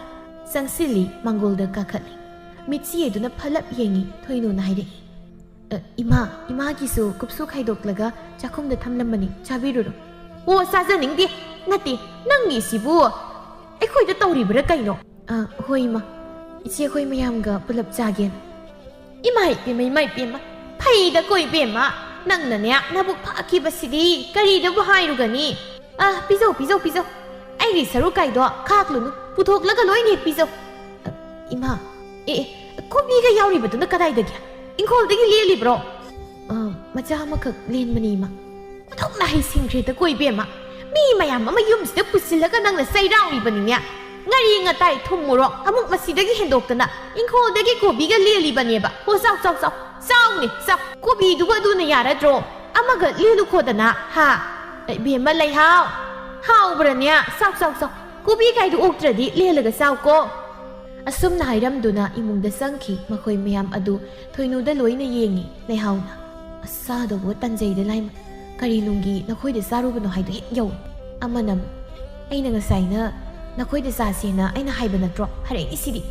ꯆꯪꯁꯤꯜꯂꯤ, ꯃꯪꯒꯣꯜꯗ ꯀꯥꯈꯠꯂꯤ꯫ ꯃꯤꯠꯆꯤ ꯑꯗꯨꯅ ꯐꯂꯞ ꯌꯦꯡꯉꯤ꯫ ꯊꯣꯏꯅꯨꯅ ꯍꯥꯏꯔꯛꯏ, "ꯑ, ꯏꯃꯥ, ꯏꯃꯥꯒꯤꯁꯨ ꯀꯨꯞꯁꯨ ꯈꯥꯏꯗꯣꯛꯂꯒ ꯆꯥꯛꯈꯨꯝꯗ ꯊꯝꯂꯝꯕꯅꯤ, ꯆꯥꯕꯤꯔꯨꯔꯣ꯫" "ꯑꯣ, ꯆꯥꯖꯅꯤꯡꯗꯦ꯫ ꯅꯠꯇꯦ, ꯅꯪꯒꯤꯁꯤꯕꯨ ꯑꯩꯈꯣꯏꯗ ꯇꯧꯔꯤꯕ꯭ꯔꯥ ꯀꯩꯅꯣ?" "ꯑ, ꯍꯣꯏ, ꯏꯃꯥ꯫ ꯏꯆꯦ ꯑꯩꯈꯣꯏ ꯃꯌꯥꯝꯒ ꯄꯨꯂꯞ ꯆꯥꯒꯦꯅ꯫" "ꯏꯃꯥ ꯏꯄꯦꯝꯃ, ꯏꯃꯥ ꯏꯄꯦꯝꯃ, ꯐꯩꯗꯀꯣ ꯏꯕꯦꯝꯃ꯫ ꯅꯪꯅꯅꯦ ꯅꯕꯨꯛ ꯐꯈꯤꯕꯁꯤꯗꯤ ꯀꯔꯤꯗꯕꯨ ꯍꯥꯏꯔꯨꯒꯅꯤ? ꯑ, ꯄꯤꯖꯧ, ꯄꯤꯖꯧ, ꯄꯤꯖꯧ꯫ ꯑꯩꯒꯤ ꯁꯔꯨꯛ ꯀꯥꯏꯗꯣ ꯈꯥꯛꯂꯨꯅꯨ, ꯄꯨꯊꯣꯛꯂꯒ ꯂꯣꯏꯅ ꯍꯦꯛ ꯄꯤꯖꯧ꯫" "ꯑ, ꯏꯃꯥ, ꯑꯦ, ꯑꯦ, ꯀꯣꯕꯤꯒ ꯌꯥꯎꯔꯤꯕꯗꯨꯅ ꯀꯗꯥꯏꯗꯒꯤ? ꯏꯪꯈꯣꯜꯗꯒꯤ ꯂꯦꯜꯂꯤꯕ꯭ꯔꯣ?" "ꯑ, ꯃꯆꯥ ꯑꯃꯈꯛ ꯂꯦꯟꯕꯅꯤ, ꯏꯃꯥ꯫" "ꯑꯣꯟꯊꯣꯛꯅ ꯍꯩꯁꯤꯡꯈ꯭ꯔꯦꯗꯀꯣ ꯏꯕꯦꯝꯃ꯫ ꯃꯤ ꯃꯌꯥꯝ ꯑꯃ ꯌꯨꯝꯁꯤꯗ ꯄꯨꯁꯤꯜꯂꯒ ꯅꯪꯅ ꯆꯩꯔꯥꯎꯔꯤꯕꯅꯤꯅꯦ꯫ ꯉꯥꯔꯤ ꯉꯇꯥꯏ ꯊꯨꯝ ꯃꯣꯔꯣꯛ ꯑꯃꯨꯛ ꯃꯁꯤꯗꯒꯤ ꯍꯦꯟꯗꯣꯛꯇꯅ ꯏꯪꯈꯣꯜꯗꯒꯤ ꯀꯣꯕꯤꯒ ꯂꯦꯜꯂꯤꯕꯅꯦꯕ꯫ ꯍꯣ, ꯆꯥꯎ, ꯆꯥꯎ, ꯆꯥꯎ꯫ ꯆꯥꯎꯅꯦ, ꯆꯥꯎ꯫ ꯀꯣꯕꯤꯗꯨꯕꯨ ꯑꯗꯨꯅ ꯌꯥꯔꯗ꯭ꯔꯣ? ꯑꯃꯒ ꯂꯦꯜꯂꯨꯈꯣꯗꯅ, ꯍꯥ?" "ꯏꯕꯦꯝꯃ ꯂꯩꯍꯥꯎ, ꯍꯥꯎꯕ꯭ꯔꯅꯦ? ꯆꯥꯎ, ꯆꯥꯎ, ꯆꯥꯎ꯫ ꯀꯣꯕꯤ ꯀꯥꯏꯗꯨ ꯑꯣꯛꯇ꯭ꯔꯗꯤ ꯂꯦꯜꯂꯒ ꯆꯥꯎꯀꯣ꯫" ꯑꯁꯨꯝꯅ ꯍꯥꯏꯔꯝꯗꯨꯅ ꯏꯃꯨꯡꯗ ꯆꯪꯈꯤ꯫ ꯃꯈꯣꯏ ꯃꯌꯥꯝ ꯑꯗꯨ ꯊꯣꯏꯅꯨꯗ ꯂꯣꯏꯅ ꯌꯦꯡꯉꯤ꯫ ꯂꯩꯍꯥꯎꯅ, "ꯑꯁ, ꯆꯥꯗꯧꯕ ꯇꯟꯖꯩꯗ ꯂꯥꯏꯃ꯫ ꯀꯔꯤ ꯅꯨꯡꯒꯤ ꯅꯈꯣꯏꯗ ꯆꯥꯔꯨꯕꯅꯣ ꯍꯥꯏꯗꯣ ꯍꯦꯛ ꯌꯧꯏ꯫" ꯑꯃꯅ ꯑꯃꯨꯛ, "ꯑꯩꯅ ꯉꯁꯥꯏꯅ ꯅꯈꯣꯏꯗ ꯆꯥꯁꯦꯅ ꯑꯩꯅ ꯍꯥꯏꯕ ꯅꯠꯇ꯭ꯔꯣ? ꯍꯥꯏꯔꯛꯏꯁꯤꯗꯤ꯫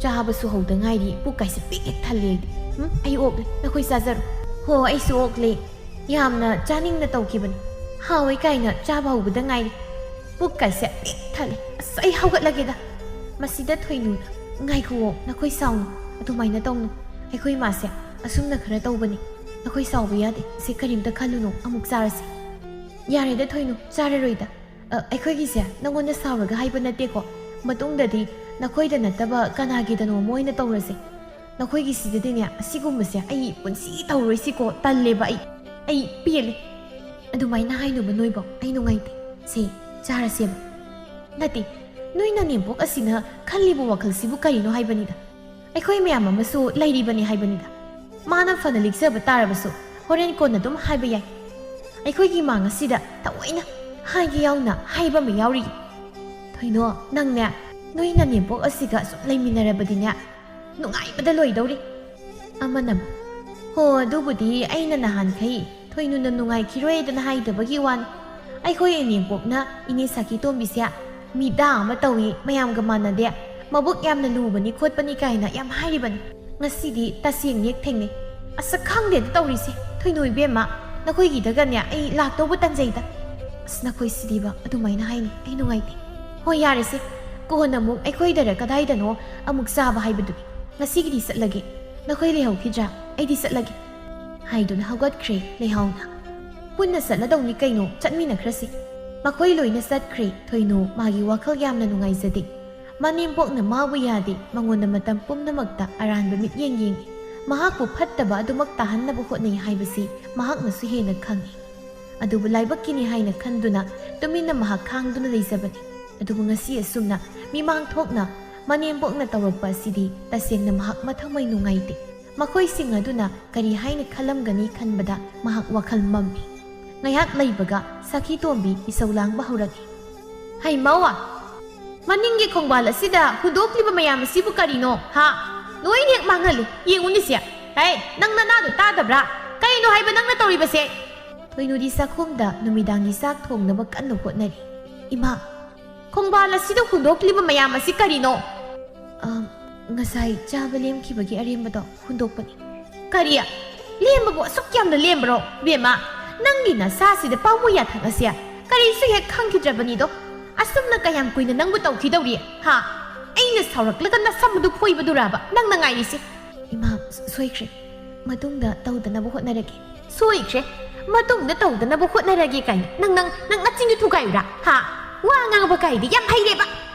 ꯆꯥꯕꯁꯨ ꯍꯧꯗ ꯉꯥꯏꯔꯤ, ꯄꯨꯛ ꯀꯥꯏꯁꯦ ꯄꯤꯛ ꯍꯦꯛ ꯊꯜꯂꯦ ꯑꯩꯗꯤ꯫ ꯎꯝ, ꯑꯩ ꯑꯣꯛꯂꯦ, ꯅꯈꯣꯏ ꯆꯥꯖꯔꯣ꯫" "ꯍꯣ, ꯑꯩꯁꯨ ꯑꯣꯛꯂꯦ꯫ ꯌꯥꯝꯅ ꯆꯥꯅꯤꯡꯅ ꯇꯧꯈꯤꯕꯅꯤ꯫ ꯍꯥꯎꯋꯦ ꯀꯥꯏꯅ ꯆꯥꯕ ꯍꯧꯕꯗ ꯉꯥꯏꯔꯤ꯫ ꯄꯨꯛ ꯀꯥꯏꯁꯦ ꯄꯤꯛ ꯊꯜꯂꯦ꯫ ꯑꯁ, ꯑꯩ ꯍꯧꯒꯠꯂꯒꯦꯗ꯫" ꯃꯁꯤꯗ ꯊꯣꯏꯅꯨꯅ, "ꯉꯥꯏꯈꯨꯑꯣ, ꯅꯈꯣꯏ ꯁꯥꯎꯅꯨ꯫ ꯑꯗꯨꯃꯥꯏꯅ ꯇꯧꯅꯨ꯫ ꯑꯩꯈꯣꯏ ꯃꯥꯁꯦ ꯑꯁꯨꯝꯅ ꯈꯔ ꯇꯧꯕꯅꯤ꯫ ꯅꯈꯣꯏ ꯁꯥꯎꯕ ꯌꯥꯗꯦ꯫ ꯁꯦ, ꯀꯔꯤꯝꯇ ꯈꯜꯂꯨꯅꯨ, ꯑꯃꯨꯛ ꯆꯥꯔꯁꯤ꯫" "ꯌꯥꯔꯦꯗ ꯊꯣꯏꯅꯨ, ꯆꯥꯔꯔꯣꯏꯗ꯫ ꯑ, ꯑꯩꯈꯣꯏꯒꯤꯁꯦ ꯅꯪꯉꯣꯟꯗ ꯁꯥꯎꯔꯒ ꯍꯥꯏꯕ ꯅꯠꯇꯦꯀꯣ꯫ ꯃꯇꯨꯡꯗꯗꯤ ꯅꯈꯣꯏꯗ ꯅꯠꯇꯕ ꯀꯅꯥꯒꯤꯗꯅꯣ ꯑꯃ ꯑꯣꯏꯅ ꯇꯧꯔꯁꯦ꯫ ꯅꯈꯣꯏꯒꯤꯁꯤꯗꯗꯤꯅꯦ, ꯑꯁꯤꯒꯨꯝꯕꯁꯦ ꯑꯩ ꯄꯨꯟꯁꯤ ꯇꯧꯔꯣꯏꯁꯤꯀꯣ, ꯇꯜꯂꯦꯕ ꯑꯩ꯫ ꯑꯩ ꯄꯦꯜꯂꯦ꯫ ꯑꯗꯨꯃꯥꯏꯅ ꯍꯥꯏꯅꯨꯕ ꯅꯣꯏꯕꯣ, ꯑꯩ ꯅꯨꯡꯉꯥꯏꯇꯦ꯫ ꯁꯦ, ꯆꯥꯔꯁꯦꯕ꯫ ꯅꯠꯇꯦ, ꯅꯣꯏ ꯅꯅꯦꯝꯄꯣꯛ ꯑꯁꯤꯅ ꯈꯜꯂꯤꯕ ꯋꯥꯈꯜꯁꯤꯕꯨ ꯀꯔꯤꯅꯣ ꯍꯥꯏꯕꯅꯤꯗ꯫ ꯑꯩꯈꯣꯏ ꯃꯌꯥꯝ ꯑꯃꯁꯨ ꯂꯩꯔꯤꯕꯅꯤ ꯍꯥꯏꯕꯅꯤꯗ꯫ ꯃꯥꯅ ꯐꯅ ꯂꯤꯛꯆꯕ ꯇꯥꯔꯕꯁꯨ ꯍꯣꯔꯦꯟ ꯀꯣꯟꯅ ꯑꯗꯨꯝ ꯍꯥꯏꯕ ꯌꯥꯏ꯫ ꯑꯩꯈꯣꯏꯒꯤ ꯃꯥꯡ ꯑꯁꯤꯗ ꯊꯑꯣꯏꯅ ꯍꯥꯏꯒꯦ ꯌꯥꯎꯅ ꯍꯥꯏꯕ ꯑꯃ ꯌꯥꯎꯔꯤ꯫ ꯊꯣꯏꯅꯣ, ꯅꯪꯅꯦ, ꯅꯣꯏ ꯅꯅꯦꯝꯄꯣꯛ ꯑꯁꯤꯒ ꯁꯨꯝ ꯂꯩꯃꯤꯟꯅꯔꯕꯗꯤꯅꯦ, ꯅꯨꯡꯉꯥꯏꯕꯗ ꯂꯣꯏꯗꯧꯔꯤ꯫ ꯑꯃꯅ ꯑꯃꯨꯛ, "ꯍꯣ, ꯑꯗꯨꯕꯨꯗꯤ ꯑꯩꯅ ꯅꯍꯥꯟꯈꯩ ꯊꯣꯏꯅꯨꯅ ꯅꯨꯡꯉꯥꯏꯈꯤꯔꯣꯏꯗꯅ ꯍꯥꯏꯗꯕꯒꯤ ꯋꯥꯅꯤ꯫ ꯑꯩꯈꯣꯏ ꯏꯅꯦꯝꯄꯣꯛꯅ ꯏꯅꯦ ꯁꯥꯈꯤꯇꯣꯝꯕꯤꯁꯦ ꯃꯤꯗꯥ ꯑꯃ ꯇꯧꯏ, ꯃꯌꯥꯝꯒ ꯃꯥꯟꯅꯗꯦ, ꯃꯕꯨꯛ ꯌꯥꯝꯅ ꯂꯨꯕꯅꯤ ꯈꯣꯠꯄꯅꯤ ꯀꯥꯏꯅ ꯌꯥꯝ ꯍꯥꯏꯔꯤꯕꯅꯤ꯫ ꯉꯁꯤꯗꯤ ꯇꯁꯦꯡꯅ ꯍꯦꯛ ꯊꯦꯡꯅꯩ꯫ ꯑꯁ, ꯈꯪꯗꯦꯗ ꯇꯧꯔꯤꯁꯦ꯫ ꯊꯣꯏꯅꯨ ꯏꯕꯦꯝꯃ, ꯅꯈꯣꯏꯒꯤꯗꯒꯅꯦ ꯑꯩ ꯂꯥꯛꯇꯧꯕ ꯇꯟꯖꯩꯗ꯫ ꯑꯁ, ꯅꯈꯣꯏꯁꯤꯗꯤꯕ ꯑꯗꯨꯃꯥꯏꯅ ꯍꯥꯏꯅꯤ, ꯑꯩ ꯅꯨꯡꯉꯥꯏꯇꯦ꯫ ꯍꯣꯏ, ꯌꯥꯔꯦꯁꯦ, ꯀꯣꯟꯅ ꯑꯃꯨꯛ ꯑꯩꯈꯣꯏꯗꯔ ꯀꯗꯥꯏꯗꯅꯣ ꯑꯃꯨꯛ ꯆꯥꯕ ꯍꯥꯏꯕꯗꯨꯅꯤ꯫ ꯉꯁꯤꯒꯤꯗꯤ ꯆꯠꯂꯒꯦ꯫ ꯅꯈꯣꯏ ꯂꯩꯍꯧꯈꯤꯗ꯭ꯔꯥ? ꯑꯩꯗꯤ ꯆꯠꯂꯒꯦ," ꯍꯥꯏꯗꯨꯅ ꯍꯧꯒꯠꯈ꯭ꯔꯦ ꯂꯩꯍꯥꯎꯅ꯫ "ꯄꯨꯟꯅ ꯆꯠꯂꯗꯧꯅꯤ ꯀꯩꯅꯣ, ꯆꯠꯃꯤꯟꯅꯈ꯭ꯔꯁꯤ꯫" ꯃꯈꯣꯏ ꯂꯣꯏꯅ ꯆꯠꯈ꯭ꯔꯦ꯫ ꯊꯣꯏꯅꯨ ꯃꯥꯒꯤ ꯋꯥꯈꯜ ꯌꯥꯝꯅ ꯅꯨꯡꯉꯥꯏꯖꯗꯦ꯫ ꯃꯅꯦꯝꯕꯣꯛꯅ ꯃꯥꯕꯨ ꯌꯥꯗꯦ, ꯃꯉꯣꯟꯗ ꯃꯇꯝ ꯄꯨꯝꯅꯃꯛꯇ ꯑꯔꯥꯟꯕ ꯃꯤꯠꯌꯦꯡ ꯌꯦꯡꯏ꯫ ꯃꯍꯥꯛꯄꯨ ꯐꯠꯇꯕ ꯑꯗꯨꯃꯛ ꯇꯥꯍꯟꯅꯕ ꯍꯣꯠꯅꯩ ꯍꯥꯏꯕꯁꯤ ꯃꯍꯥꯛꯅꯁꯨ ꯍꯦꯟꯅ ꯈꯪꯏ꯫ ꯑꯗꯨꯕꯨ ꯂꯥꯏꯕꯛꯀꯤꯅꯤ ꯍꯥꯏꯅ ꯈꯟꯗꯨꯅ ꯇꯨꯃꯤꯟꯅ ꯃꯍꯥꯛ ꯈꯥꯡꯗꯨꯅ ꯂꯩꯖꯕꯅꯤ꯫ ꯑꯗꯨꯕꯨ ꯉꯁꯤ ꯑꯁꯨꯝꯅ ꯃꯤꯃꯥꯡ ꯊꯣꯛꯅ ꯃꯅꯦꯝꯕꯣꯛꯅ ꯇꯧꯔꯛꯄ ꯑꯁꯤꯗꯤ ꯇꯁꯦꯡꯅ ꯃꯍꯥꯛ ꯃꯊꯧꯃꯩ ꯅꯨꯡꯉꯥꯏꯇꯦ꯫ ꯃꯈꯣꯏꯁꯤꯡ ꯑꯗꯨꯅ ꯀꯔꯤ ꯍꯥꯏꯅ ꯈꯜꯂꯝꯒꯅꯤ ꯈꯟꯕꯗ ꯃꯍꯥꯛ ꯋꯥꯈꯜ ꯃꯝꯃꯤ꯫ ꯉꯥꯏꯍꯥꯛ ꯂꯩꯕꯒ ꯁꯈꯤ ꯇꯣꯝꯕꯤ ꯏꯁꯧ ꯂꯥꯡꯕ ꯍꯧꯔꯛꯏ꯫ "ꯍꯩ ꯃꯧꯋꯥ, ꯃꯅꯤꯡꯒꯤ ꯈꯣꯡꯕꯥꯜ ꯑꯁꯤꯗ ꯍꯨꯟꯗꯣꯛꯂꯤꯕ ꯃꯌꯥꯝ ꯑꯁꯤꯕꯨ ꯀꯔꯤꯅꯣ, ꯍꯥ? ꯂꯣꯏꯅ ꯍꯦꯛ ꯃꯥꯡꯍꯜꯂꯤ꯫ ꯌꯦꯡꯉꯨꯅꯦꯁꯦ꯫ ꯍꯩ, ꯅꯪ ꯅꯅꯥꯗꯣ ꯇꯥꯗꯕ꯭ꯔꯥ? ꯀꯔꯤꯅꯣ ꯍꯥꯏꯕ ꯅꯪꯅ ꯇꯧꯔꯤꯕꯁꯦ?" ꯊꯣꯏꯅꯨꯗꯤ ꯆꯥꯛꯈꯨꯝꯗ ꯅꯨꯃꯤꯗꯥꯡꯒꯤ ꯆꯥꯛ ꯊꯣꯡꯅꯕ ꯀꯟꯅ ꯍꯣꯠꯅꯔꯤ꯫ "ꯏꯃꯥ, ꯈꯣꯡꯕꯥꯜ ꯑꯁꯤꯗ ꯍꯨꯟꯗꯣꯛꯂꯤꯕ ꯃꯌꯥꯝ ꯑꯁꯤ ꯀꯔꯤꯅꯣ?" "ꯑ, ꯉꯁꯥꯏ ꯆꯥꯕ ꯂꯦꯝꯈꯤꯕꯒꯤ ꯑꯔꯦꯝꯕꯗꯣ ꯍꯨꯟꯗꯣꯛꯄꯅꯤ꯫" "ꯀꯔꯤ? ꯂꯦꯝꯕꯕꯨ ꯑꯁꯨꯛ ꯌꯥꯝꯅ ꯂꯦꯝꯕ꯭ꯔꯣ? ꯕꯦꯝꯃ, ꯅꯪꯒꯤ ꯅꯁꯥꯁꯤꯗ ꯄꯥꯝꯃꯨ ꯌꯥꯊꯪ ꯑꯁꯦ ꯀꯔꯤꯁꯨ ꯍꯦꯛ ꯈꯪꯈꯤꯗ꯭ꯔꯕꯅꯤꯗꯣ꯫ ꯑꯁꯨꯝꯅ ꯀꯌꯥꯝ ꯀꯨꯏꯅ ꯅꯪꯕꯨ ꯇꯧꯈꯤꯗꯧꯔꯤ, ꯍꯥ? ꯑꯩꯅ ꯁꯥꯎꯔꯛꯂꯒ ꯅꯁꯝ ꯑꯗꯨ ꯐꯣꯏꯕꯗꯨꯔꯕ ꯅꯪꯅ ꯉꯥꯏꯔꯤꯁꯦ?" "ꯏꯃꯥ, ꯁꯣꯏꯈ꯭ꯔꯦ꯫ ꯃꯇꯨꯡꯗ ꯇꯧꯗꯅꯕ ꯍꯣꯠꯅꯔꯒꯦ꯫" "ꯁꯣꯏꯈ꯭ꯔꯦ? ꯃꯇꯨꯡꯗ ꯇꯧꯗꯅꯕ ꯍꯣꯠꯅꯔꯒꯦ ꯀꯥꯏꯅ ꯅꯪ, ꯅꯪ, ꯅꯪ ꯅꯆꯤꯟꯗꯨ ꯊꯨꯒꯥꯏꯔꯨꯔꯥ? ꯍꯥ? ꯋꯥ ꯉꯥꯡꯕ ꯀꯥꯏꯗꯤ ꯌꯥꯝ ꯍꯩꯔꯦꯕ꯫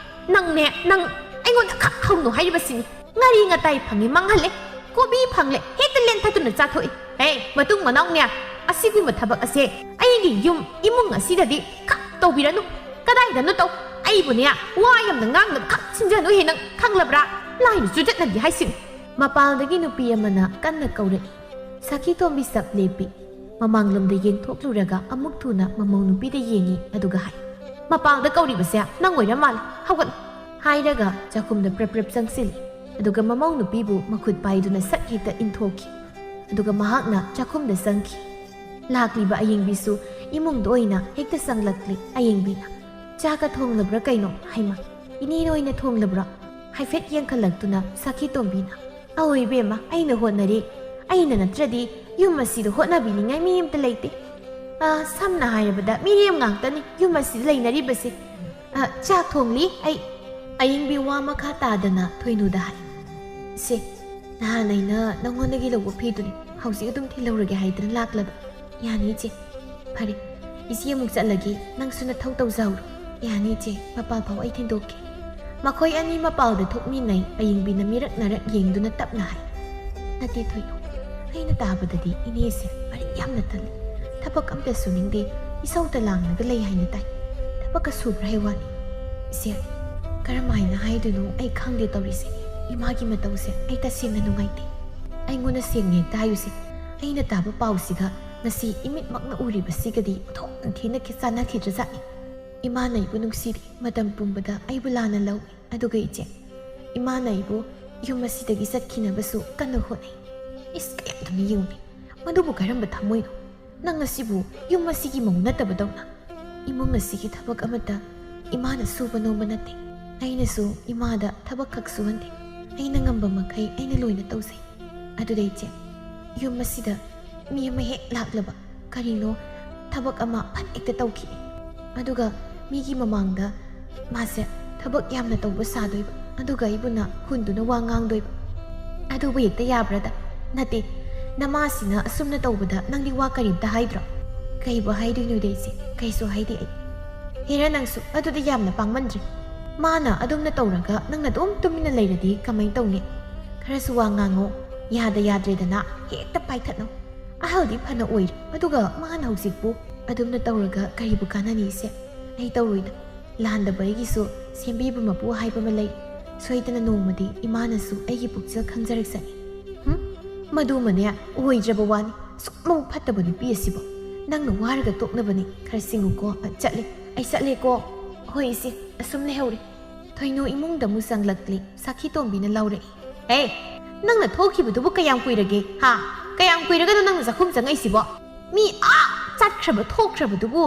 ꯅꯪꯅꯦ, ꯅꯪ ꯑꯩꯉꯣꯟꯗ ꯈꯛ ꯍꯧꯅꯨ ꯍꯥꯏꯔꯤꯕꯁꯤꯅꯤ꯫ ꯉꯥꯔꯤ ꯉꯇꯥꯏ ꯐꯪꯉꯦ ꯃꯥꯡꯍꯜꯂꯦ, ꯀꯣꯕꯤ ꯐꯪꯂꯦ ꯍꯦꯛꯇ ꯂꯦꯟꯊꯠꯇꯨꯅ ꯆꯥꯊꯣꯛꯏ꯫ ꯍꯦ, ꯃꯇꯨꯡ ꯃꯅꯥꯎꯅꯦ, ꯑꯁꯤꯒꯨꯝꯕ ꯊꯕꯛ ꯑꯁꯦ ꯑꯩꯒꯤ ꯌꯨꯝ ꯏꯃꯨꯡ ꯑꯁꯤꯗꯗꯤ ꯈꯛ ꯇꯧꯕꯤꯔꯅꯨ꯫ ꯀꯗꯥꯏꯗꯅꯣ ꯇꯧ꯫ ꯑꯩꯕꯨꯅꯦ, ꯋꯥ ꯌꯥꯝꯅ ꯉꯥꯡꯅꯕ ꯈꯛ ꯁꯤꯟꯖꯅꯨ ꯍꯦ, ꯅꯪ ꯈꯪꯂꯕ꯭ꯔꯥ? ꯂꯥꯏꯅ ꯆꯨꯖꯠꯅꯕꯤ ꯍꯥꯏꯁꯤꯅꯤ꯫ ꯃꯄꯥꯜꯗꯒꯤ ꯅꯨꯄꯤ ꯑꯃꯅ ꯀꯟꯅ ꯀꯧꯔꯛꯏ꯫ ꯁꯈꯤꯇꯣꯝꯕꯤ ꯁꯛ ꯂꯦꯞꯄꯤ꯫ ꯃꯃꯥꯡꯂꯣꯝꯗ ꯌꯦꯡꯊꯣꯛꯂꯨꯔꯒ ꯑꯃꯨꯛ ꯊꯨꯅ ꯃꯃꯧ ꯅꯨꯄꯤꯗ ꯌꯦꯡꯉꯤ, ꯑꯗꯨꯒ ꯍꯥꯏ, "ꯃꯄꯥꯜꯗ ꯀꯧꯔꯤꯕꯁꯦ ꯅꯪ ꯑꯣꯏꯔ ꯃꯥꯜꯂꯦ, ꯍꯧꯒꯠꯂꯨ!" ꯍꯥꯏꯔꯒ ꯆꯥꯛꯈꯨꯝꯗ ꯄ꯭ꯔꯞ ꯄ꯭ꯔꯞ ꯆꯪꯁꯤꯜꯂꯤ꯫ ꯑꯗꯨꯒ ꯃꯃꯧ ꯅꯨꯄꯤꯕꯨ ꯃꯈꯨꯠ ꯄꯥꯏꯗꯨꯅ ꯁꯠ ꯍꯦꯛꯇ ꯏꯟꯊꯣꯛꯈꯤ꯫ ꯑꯗꯨꯒ ꯃꯍꯥꯛꯅ ꯆꯥꯛꯈꯨꯝꯗ ꯆꯪꯈꯤ꯫ ꯂꯥꯛꯂꯤꯕ ꯑꯌꯦꯡꯕꯤꯁꯨ ꯏꯃꯨꯡꯗ ꯑꯣꯏꯅ ꯍꯦꯛꯇ ꯆꯪꯂꯛꯂꯤ꯫ ꯑꯌꯦꯡꯕꯤꯅ, "ꯆꯥꯒ ꯊꯣꯡꯂꯕ꯭ꯔꯥ ꯀꯩꯅꯣ? ꯍꯩꯃꯥ, ꯏꯅꯦꯅ ꯑꯣꯏꯅ ꯊꯣꯡꯂꯕ꯭ꯔꯣ?" ꯍꯥꯏꯐꯦꯠ ꯌꯦꯡꯈꯠꯂꯛꯇꯨꯅ ꯁꯈꯤꯇꯣꯝꯕꯤꯅ, "ꯑꯑꯣꯏ ꯏꯕꯦꯝꯃ, ꯑꯩꯅ ꯍꯣꯠꯅꯔꯤ꯫ ꯑꯩꯅ ꯅꯠꯇ꯭ꯔꯗꯤ ꯌꯨꯝ ꯑꯁꯤꯗ ꯍꯣꯠꯅꯕꯤꯅꯤꯡꯉꯥꯏ ꯃꯤ ꯑꯝꯇ ꯂꯩꯇꯦ꯫ ꯑ, ꯁꯝꯅ ꯍꯥꯏꯔꯕꯗ ꯃꯤꯔꯦꯝ ꯉꯥꯛꯇꯅꯤ ꯌꯨꯝ ꯑꯁꯤꯗ ꯂꯩꯅꯔꯤꯕꯁꯦ꯫ ꯑ, ꯆꯥꯛ ꯊꯣꯡꯂꯤ ꯑꯩ꯫" ꯑꯌꯦꯡꯕꯤ ꯋꯥ ꯃꯈꯥ ꯇꯥꯗꯅ ꯊꯣꯏꯅꯨꯗ ꯍꯥꯏ, "ꯁꯦ, ꯅꯍꯥꯟ ꯑꯩꯅ ꯅꯪꯉꯣꯟꯗꯒꯤ ꯂꯧꯕ ꯐꯤꯗꯨꯅꯤ, ꯍꯧꯖꯤꯛ ꯑꯗꯨꯝ ꯊꯤꯜꯍꯧꯔꯒꯦ ꯍꯥꯏꯗꯅ ꯂꯥꯛꯂꯕ꯫ ꯌꯥꯅꯤ ꯏꯆꯦ꯫ ꯐꯔꯦ, ꯏꯆꯦ ꯑꯃꯨꯛ ꯆꯠꯂꯒꯦ, ꯅꯪꯁꯨ ꯅꯊꯧ ꯇꯧꯖꯍꯧꯔꯣ꯫ ꯌꯥꯅꯤ ꯏꯆꯦ, ꯃꯄꯥꯜ ꯐꯥꯎ ꯑꯩ ꯊꯤꯟꯗꯣꯛꯀꯦ꯫" ꯃꯈꯣꯏ ꯑꯅꯤ ꯃꯄꯥꯜꯗ ꯊꯣꯛꯃꯤꯟꯅꯩ꯫ ꯑꯌꯦꯡꯕꯤꯅ ꯃꯤꯔꯛ ꯅꯥꯔꯛ ꯌꯦꯡꯗꯨꯅ ꯇꯞꯅ ꯍꯥꯏ, "ꯅꯠꯇꯦ ꯊꯣꯏꯅꯨ, ꯑꯩꯅ ꯇꯥꯕꯗꯗꯤ ꯏꯅꯦꯁꯦ ꯃꯔꯤꯛ ꯌꯥꯝꯅ ꯇꯜꯂꯤ꯫ ꯊꯕꯛ ꯑꯝꯇ ꯁꯨꯅꯤꯡꯗꯦ, ꯏꯁꯧꯇ ꯂꯥꯡꯂꯒ ꯂꯩ ꯍꯥꯏꯅ ꯇꯥꯏ꯫ ꯊꯕꯛꯀ ꯁꯨꯕ꯭ꯔꯥ ꯍꯥꯏ ꯋꯥꯅꯤ꯫" "ꯏꯆꯦ, ꯀꯔꯝꯍꯥꯏꯅ ꯍꯥꯏꯗꯣꯏꯅꯣ ꯑꯩ ꯈꯪꯗꯦ ꯇꯧꯔꯤꯁꯦ꯫ ꯏꯃꯥꯒꯤ ꯃꯇꯧꯁꯦ ꯑꯩ ꯇꯁꯦꯡꯅ ꯅꯨꯡꯉꯥꯏꯇꯦ꯫ ꯑꯩꯉꯣꯟꯗ ꯁꯦꯡꯅ ꯍꯦꯛꯇ ꯍꯥꯏꯌꯨꯁꯦ, ꯑꯩꯅ ꯇꯥꯕ ꯄꯥꯎꯁꯤꯒ ꯉꯁꯤ ꯏꯃꯤꯠꯃꯛꯅ ꯎꯔꯤꯕꯁꯤꯒꯗꯤ ꯑꯣꯟꯊꯣꯛꯅ ꯊꯤꯅ ꯈꯦ-, ꯆꯥꯟꯅꯈꯤꯗ꯭ꯔꯖꯥꯠꯅꯤ꯫ ꯏꯃꯥꯅ ꯑꯩꯕꯨ ꯅꯨꯡꯁꯤꯔꯤ, ꯃꯇꯝ ꯄꯨꯝꯕꯗ ꯑꯩꯕꯨ ꯂꯥꯟꯅ ꯂꯧꯏ꯫ ꯑꯗꯨꯒ ꯏꯆꯦ, ꯏꯃꯥꯅ ꯑꯩꯕꯨ ꯌꯨꯝ ꯑꯁꯤꯗꯒꯤ ꯆꯠꯈꯤꯅꯕꯁꯨ ꯀꯟꯅ ꯍꯣꯠꯅꯩ꯫" ꯏꯁ, ꯀꯌꯥꯝ ꯊꯨꯅ ꯌꯦꯡꯉꯨꯅꯦ, ꯃꯗꯨꯕꯨ ꯀꯔꯝꯕ ꯊꯃꯣꯏꯅꯣ? ꯅꯪ ꯑꯁꯤꯕꯨ ꯌꯨꯝ ꯑꯁꯤꯒꯤ ꯃꯧ ꯅꯠꯇꯕꯗꯧꯅ꯫ ꯏꯃꯨꯡ ꯑꯁꯤꯒꯤ ꯊꯕꯛ ꯑꯃꯠꯇ ꯏꯃꯥꯅ ꯁꯨꯕ ꯅꯣꯝꯕ ꯅꯠꯇꯦ꯫ ꯑꯩꯅꯁꯨ ꯏꯃꯥꯗ ꯊꯕꯛ ꯈꯛ ꯁꯨꯍꯟꯗꯦ꯫ ꯑꯩꯅ ꯉꯝꯕ ꯃꯈꯩ ꯑꯩꯅ ꯂꯣꯏꯅ ꯇꯧꯖꯩ꯫ ꯑꯗꯨꯗ ꯏꯆꯦ, ꯌꯨꯝ ꯑꯁꯤꯗ ꯃꯤ ꯑꯃ ꯍꯦꯛ ꯂꯥꯛꯂꯕ, ꯀꯔꯤꯅꯣ ꯊꯕꯛ ꯑꯃ ꯐꯠ ꯍꯦꯛꯇ ꯇꯧꯈꯤꯅꯤ꯫ ꯑꯗꯨꯒ ꯃꯤꯒꯤ ꯃꯃꯥꯡꯗ ꯃꯥꯁꯦ ꯊꯕꯛ ꯌꯥꯝꯅ ꯇꯧꯕ ꯁꯥꯗꯣꯏꯕ, ꯑꯗꯨꯒ ꯑꯩꯕꯨꯅ ꯍꯨꯟꯗꯨꯅ ꯋꯥ ꯉꯥꯡꯗꯣꯏꯕ꯫ ꯑꯗꯨꯕꯨ ꯍꯦꯛꯇ ꯌꯥꯕ꯭ꯔꯥꯗ? ꯅꯠꯇꯦ, ꯅꯃꯥꯁꯤꯅ ꯑꯁꯨꯝꯅ ꯇꯧꯕꯗ ꯅꯪꯗꯤ ꯋꯥ ꯀꯔꯤꯝꯇ ꯍꯥꯏꯗ꯭ꯔꯣ? ꯀꯩꯕꯨ ꯍꯥꯏꯗꯣꯏꯅꯣꯗ ꯑꯩꯁꯦ, ꯀꯩꯁꯨ ꯍꯥꯏꯗꯦ ꯑꯩ꯫ ꯍꯦꯔꯥ, ꯅꯪꯁꯨ ꯑꯗꯨꯗꯤ ꯌꯥꯝꯅ ꯄꯥꯡꯃꯟꯗ꯭ꯔꯦ꯫ ꯃꯥꯅ ꯑꯗꯨꯝꯅ ꯇꯧꯔꯒ ꯅꯪꯅ ꯑꯗꯨꯝ ꯇꯨꯃꯤꯟꯅ ꯂꯩꯔꯗꯤ ꯀꯃꯥꯏꯅ ꯇꯧꯅꯤ? ꯈꯔꯁꯨ ꯋꯥ ꯉꯥꯡꯉꯣ꯫ ꯌꯥꯗ ꯌꯥꯗ꯭ꯔꯦꯗꯅ ꯍꯦꯛꯇ ꯄꯥꯏꯊꯠꯅꯧ꯫ ꯑꯍꯜꯗꯤ ꯐꯅ ꯑꯣꯏꯔꯦ, ꯑꯗꯨꯒ ꯃꯥꯅ ꯍꯧꯖꯤꯛꯄꯨ ꯑꯗꯨꯝꯅ ꯇꯧꯔꯒ ꯀꯔꯤꯕꯨ ꯀꯥꯟꯅꯅꯤ ꯏꯆꯦ? ꯑꯩ ꯇꯧꯔꯣꯏꯗ꯫ ꯂꯥꯟꯗꯕ ꯑꯩꯒꯤꯁꯨ ꯁꯦꯝꯕꯤꯕ ꯃꯄꯨ ꯍꯥꯏꯕ ꯑꯃ ꯂꯩ꯫ ꯁꯣꯏꯗꯅ ꯅꯣꯡꯃꯗꯤ ꯏꯃꯥꯅꯁꯨ ꯑꯩꯒꯤ ꯄꯨꯛꯆꯦꯜ ꯈꯪꯖꯔꯛꯁꯅꯤ꯫ ꯍꯨꯝ? ꯃꯗꯨꯃꯅꯦ ꯑꯣꯏꯗ꯭ꯔꯕ ꯋꯥꯅꯤ꯫ ꯁꯨꯛꯃꯧ ꯐꯠꯇꯕ ꯅꯨꯄꯤ ꯑꯁꯤꯕꯨ꯫ ꯅꯪꯅ ꯋꯥꯔꯒ ꯇꯣꯛꯅꯕꯅꯤ꯫ ꯈꯔ ꯁꯤꯡꯉꯨꯀꯣ꯫ ꯑ, ꯆꯠꯂꯦ꯫ ꯑꯩ ꯆꯠꯂꯦꯀꯣ꯫ ꯍꯣꯏ ꯏꯆꯦ, ꯑꯁꯨꯝ ꯂꯩꯍꯧꯔꯦ꯫ ꯊꯣꯏꯅꯨ ꯏꯃꯨꯡꯗ ꯑꯃꯨꯛ ꯆꯪꯂꯛꯂꯦ꯫ ꯁꯥꯈꯤ ꯇꯣꯝꯕꯤꯅ ꯂꯥꯎꯔꯛꯏ꯫ "ꯑꯦ, ꯅꯪꯅ ꯊꯣꯛꯈꯤꯕꯗꯨꯕꯨ ꯀꯌꯥꯝ ꯀꯨꯏꯔꯒꯦ? ꯍꯥ? ꯀꯌꯥꯝ ꯀꯨꯏꯔꯒꯅꯣ ꯅꯪꯅ ꯆꯥꯛꯈꯨꯝ ꯆꯪꯉꯛꯏꯁꯤꯕꯣ? ꯃꯤ ꯑꯥ ꯆꯠꯈ꯭ꯔꯕ ꯊꯣꯛꯈ꯭ꯔꯕꯗꯨꯕꯨ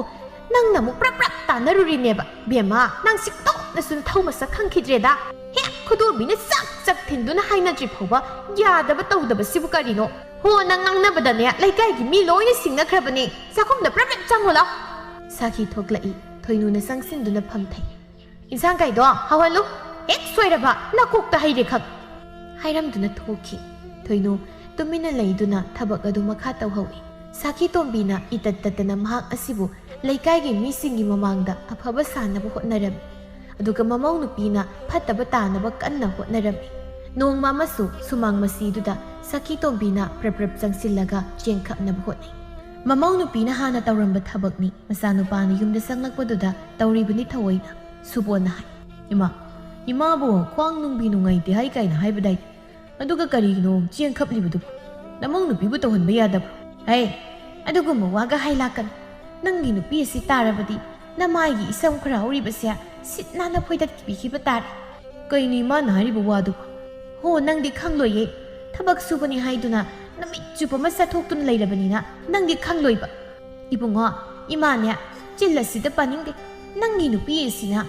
ꯅꯪꯅ ꯑꯃꯨꯛ ꯄ꯭ꯔꯞ ꯄ꯭ꯔꯞ ꯇꯥꯟꯅꯔꯨꯔꯤꯅꯦꯕ꯫ ꯕꯦꯝꯃ, ꯅꯪ ꯁꯤꯛꯇꯧꯅꯁꯨ ꯅꯊꯧ ꯃꯁꯛ ꯈꯪꯈꯤꯗ꯭ꯔꯦꯗ꯫ ꯍꯦꯛ ꯈꯨꯗꯣꯝꯕꯤꯅ ꯆꯥꯛ ꯆꯥꯛ ꯊꯤꯟꯗꯨꯅ ꯍꯥꯏꯅꯗ꯭ꯔꯤ ꯐꯥꯎꯕ ꯌꯥꯗꯕ ꯇꯧꯗꯕꯁꯤꯕꯨ ꯀꯔꯤꯅꯣ? ꯍꯣ, ꯅꯪ ꯉꯥꯡꯅꯕꯗꯅꯦ ꯂꯩꯀꯥꯏꯒꯤ ꯃꯤ ꯂꯣꯏꯅ ꯁꯤꯡꯅꯈ꯭ꯔꯕꯅꯦ꯫ ꯆꯥꯛꯈꯨꯝꯗ ꯄ꯭ꯔꯞ ꯄ꯭ꯔꯞ ꯆꯪꯉꯨ ꯂꯥꯎ꯫" ꯁꯥꯈꯤ ꯊꯣꯛꯂꯛꯏ꯫ ꯊꯣꯏꯅꯨꯅ ꯆꯪꯁꯤꯟꯗꯨꯅ ꯐꯝꯊꯩ꯫ "ꯏꯟꯁꯥꯡ ꯀꯥꯏꯗꯣ ꯍꯧꯍꯜꯂꯨ꯫ ꯍꯦꯛ ꯁꯣꯏꯔꯕ ꯅꯀꯣꯛꯇ ꯍꯩꯔꯦ ꯈꯛ!" ꯍꯥꯏꯔꯝꯗꯨꯅ ꯊꯣꯛꯈꯤ꯫ ꯊꯣꯏꯅꯨ ꯇꯨꯃꯤꯟꯅ ꯂꯩꯗꯨꯅ ꯊꯕꯛ ꯑꯗꯨ ꯃꯈꯥ ꯇꯧꯍꯧꯏ꯫ ꯁꯥꯈꯤ ꯇꯣꯝꯕꯤꯅ ꯏꯇꯠ ꯇꯠꯇꯅ ꯃꯍꯥꯛ ꯑꯁꯤꯕꯨ ꯂꯩꯀꯥꯏꯒꯤ ꯃꯤꯁꯤꯡꯒꯤ ꯃꯃꯥꯡꯗ ꯑꯐꯕ ꯁꯥꯅꯕ ꯍꯣꯠꯅꯔꯝꯃꯤ꯫ ꯑꯗꯨꯒ ꯃꯃꯧ ꯅꯨꯄꯤꯅ ꯐꯠꯇꯕ ꯇꯥꯅꯕ ꯀꯟꯅ ꯍꯣꯠꯅꯔꯝꯃꯤ꯫ ꯅꯣꯡꯃ ꯑꯃꯁꯨ ꯁꯨꯃꯥꯡ ꯃꯁꯤꯗꯨꯗ ꯁꯥꯈꯤ ꯇꯣꯝꯕꯤꯅ ꯄ꯭ꯔꯞ ꯄ꯭ꯔꯞ ꯆꯪꯁꯤꯜꯂꯒ ꯆꯦꯡ ꯈꯞꯅꯕ ꯍꯣꯠꯅꯩ꯫ ꯃꯃꯧ ꯅꯨꯄꯤꯅ ꯍꯥꯟꯅ ꯇꯧꯔꯝꯕ ꯊꯕꯛꯅꯤ꯫ ꯃꯆꯥꯅꯨꯄꯥꯅ ꯌꯨꯝꯗ ꯆꯪꯂꯛꯄꯗꯨꯗ ꯇꯧꯔꯤꯕꯅꯤ ꯊꯑꯣꯏꯅ꯫ ꯁꯨꯕꯣꯟꯅ ꯍꯥꯏ, "ꯏꯃꯥ, ꯏꯃꯥꯕꯨ ꯈ꯭ꯋꯥꯡ ꯅꯨꯡꯕꯤ ꯅꯨꯡꯉꯥꯏꯇꯦ ꯍꯥꯏ ꯀꯥꯏꯅ ꯍꯥꯏꯕꯗꯥꯏ? ꯑꯗꯨꯒ ꯀꯔꯤꯒꯤꯅꯣ ꯆꯦꯡ ꯈꯞꯂꯤꯕꯗꯨꯕꯨ? ꯅꯃꯧ ꯅꯨꯄꯤꯕꯨ ꯇꯧꯍꯟꯕ ꯌꯥꯗꯕ꯭ꯔꯣ?" "ꯍꯦ, ꯑꯗꯨꯒꯨꯝꯕ ꯋꯥꯒ ꯍꯥꯏ ꯂꯥꯛꯀꯅꯨ꯫ ꯅꯪꯒꯤ ꯅꯨꯄꯤ ꯑꯁꯤ ꯇꯥꯔꯕꯗꯤ ꯅꯃꯥꯏꯒꯤ ꯏꯁꯝ ꯈꯔ ꯍꯧꯔꯤꯕꯁꯦ ꯁꯤꯠ ꯅꯥꯟꯅ ꯐꯣꯏꯗꯠꯄꯤꯈꯤꯕ ꯇꯥꯔꯦ꯫" "ꯀꯩꯅꯣ ꯏꯃꯥꯅ ꯍꯥꯏꯔꯤꯕ ꯋꯥꯗꯨꯕꯨ?" "ꯍꯣ, ꯅꯪꯗꯤ ꯈꯪꯂꯣꯏꯌꯦ꯫ ꯊꯕꯛ ꯁꯨꯕꯅꯤ ꯍꯥꯏꯗꯨꯅ ꯅꯨꯃꯤꯠ ꯆꯨꯞꯄ ꯑꯃ ꯆꯠꯊꯣꯛꯇꯨꯅ ꯂꯩꯔꯕꯅꯤꯅ ꯅꯪꯗꯤ ꯈꯪꯂꯣꯏꯕ꯫" "ꯏꯕꯨꯡꯉꯣ, ꯏꯃꯥꯅꯦ ꯆꯤꯜ ꯑꯁꯤꯗ ꯄꯥꯅꯤꯡꯗꯦ꯫ ꯅꯪꯒꯤ ꯅꯨꯄꯤ ꯑꯁꯤꯅ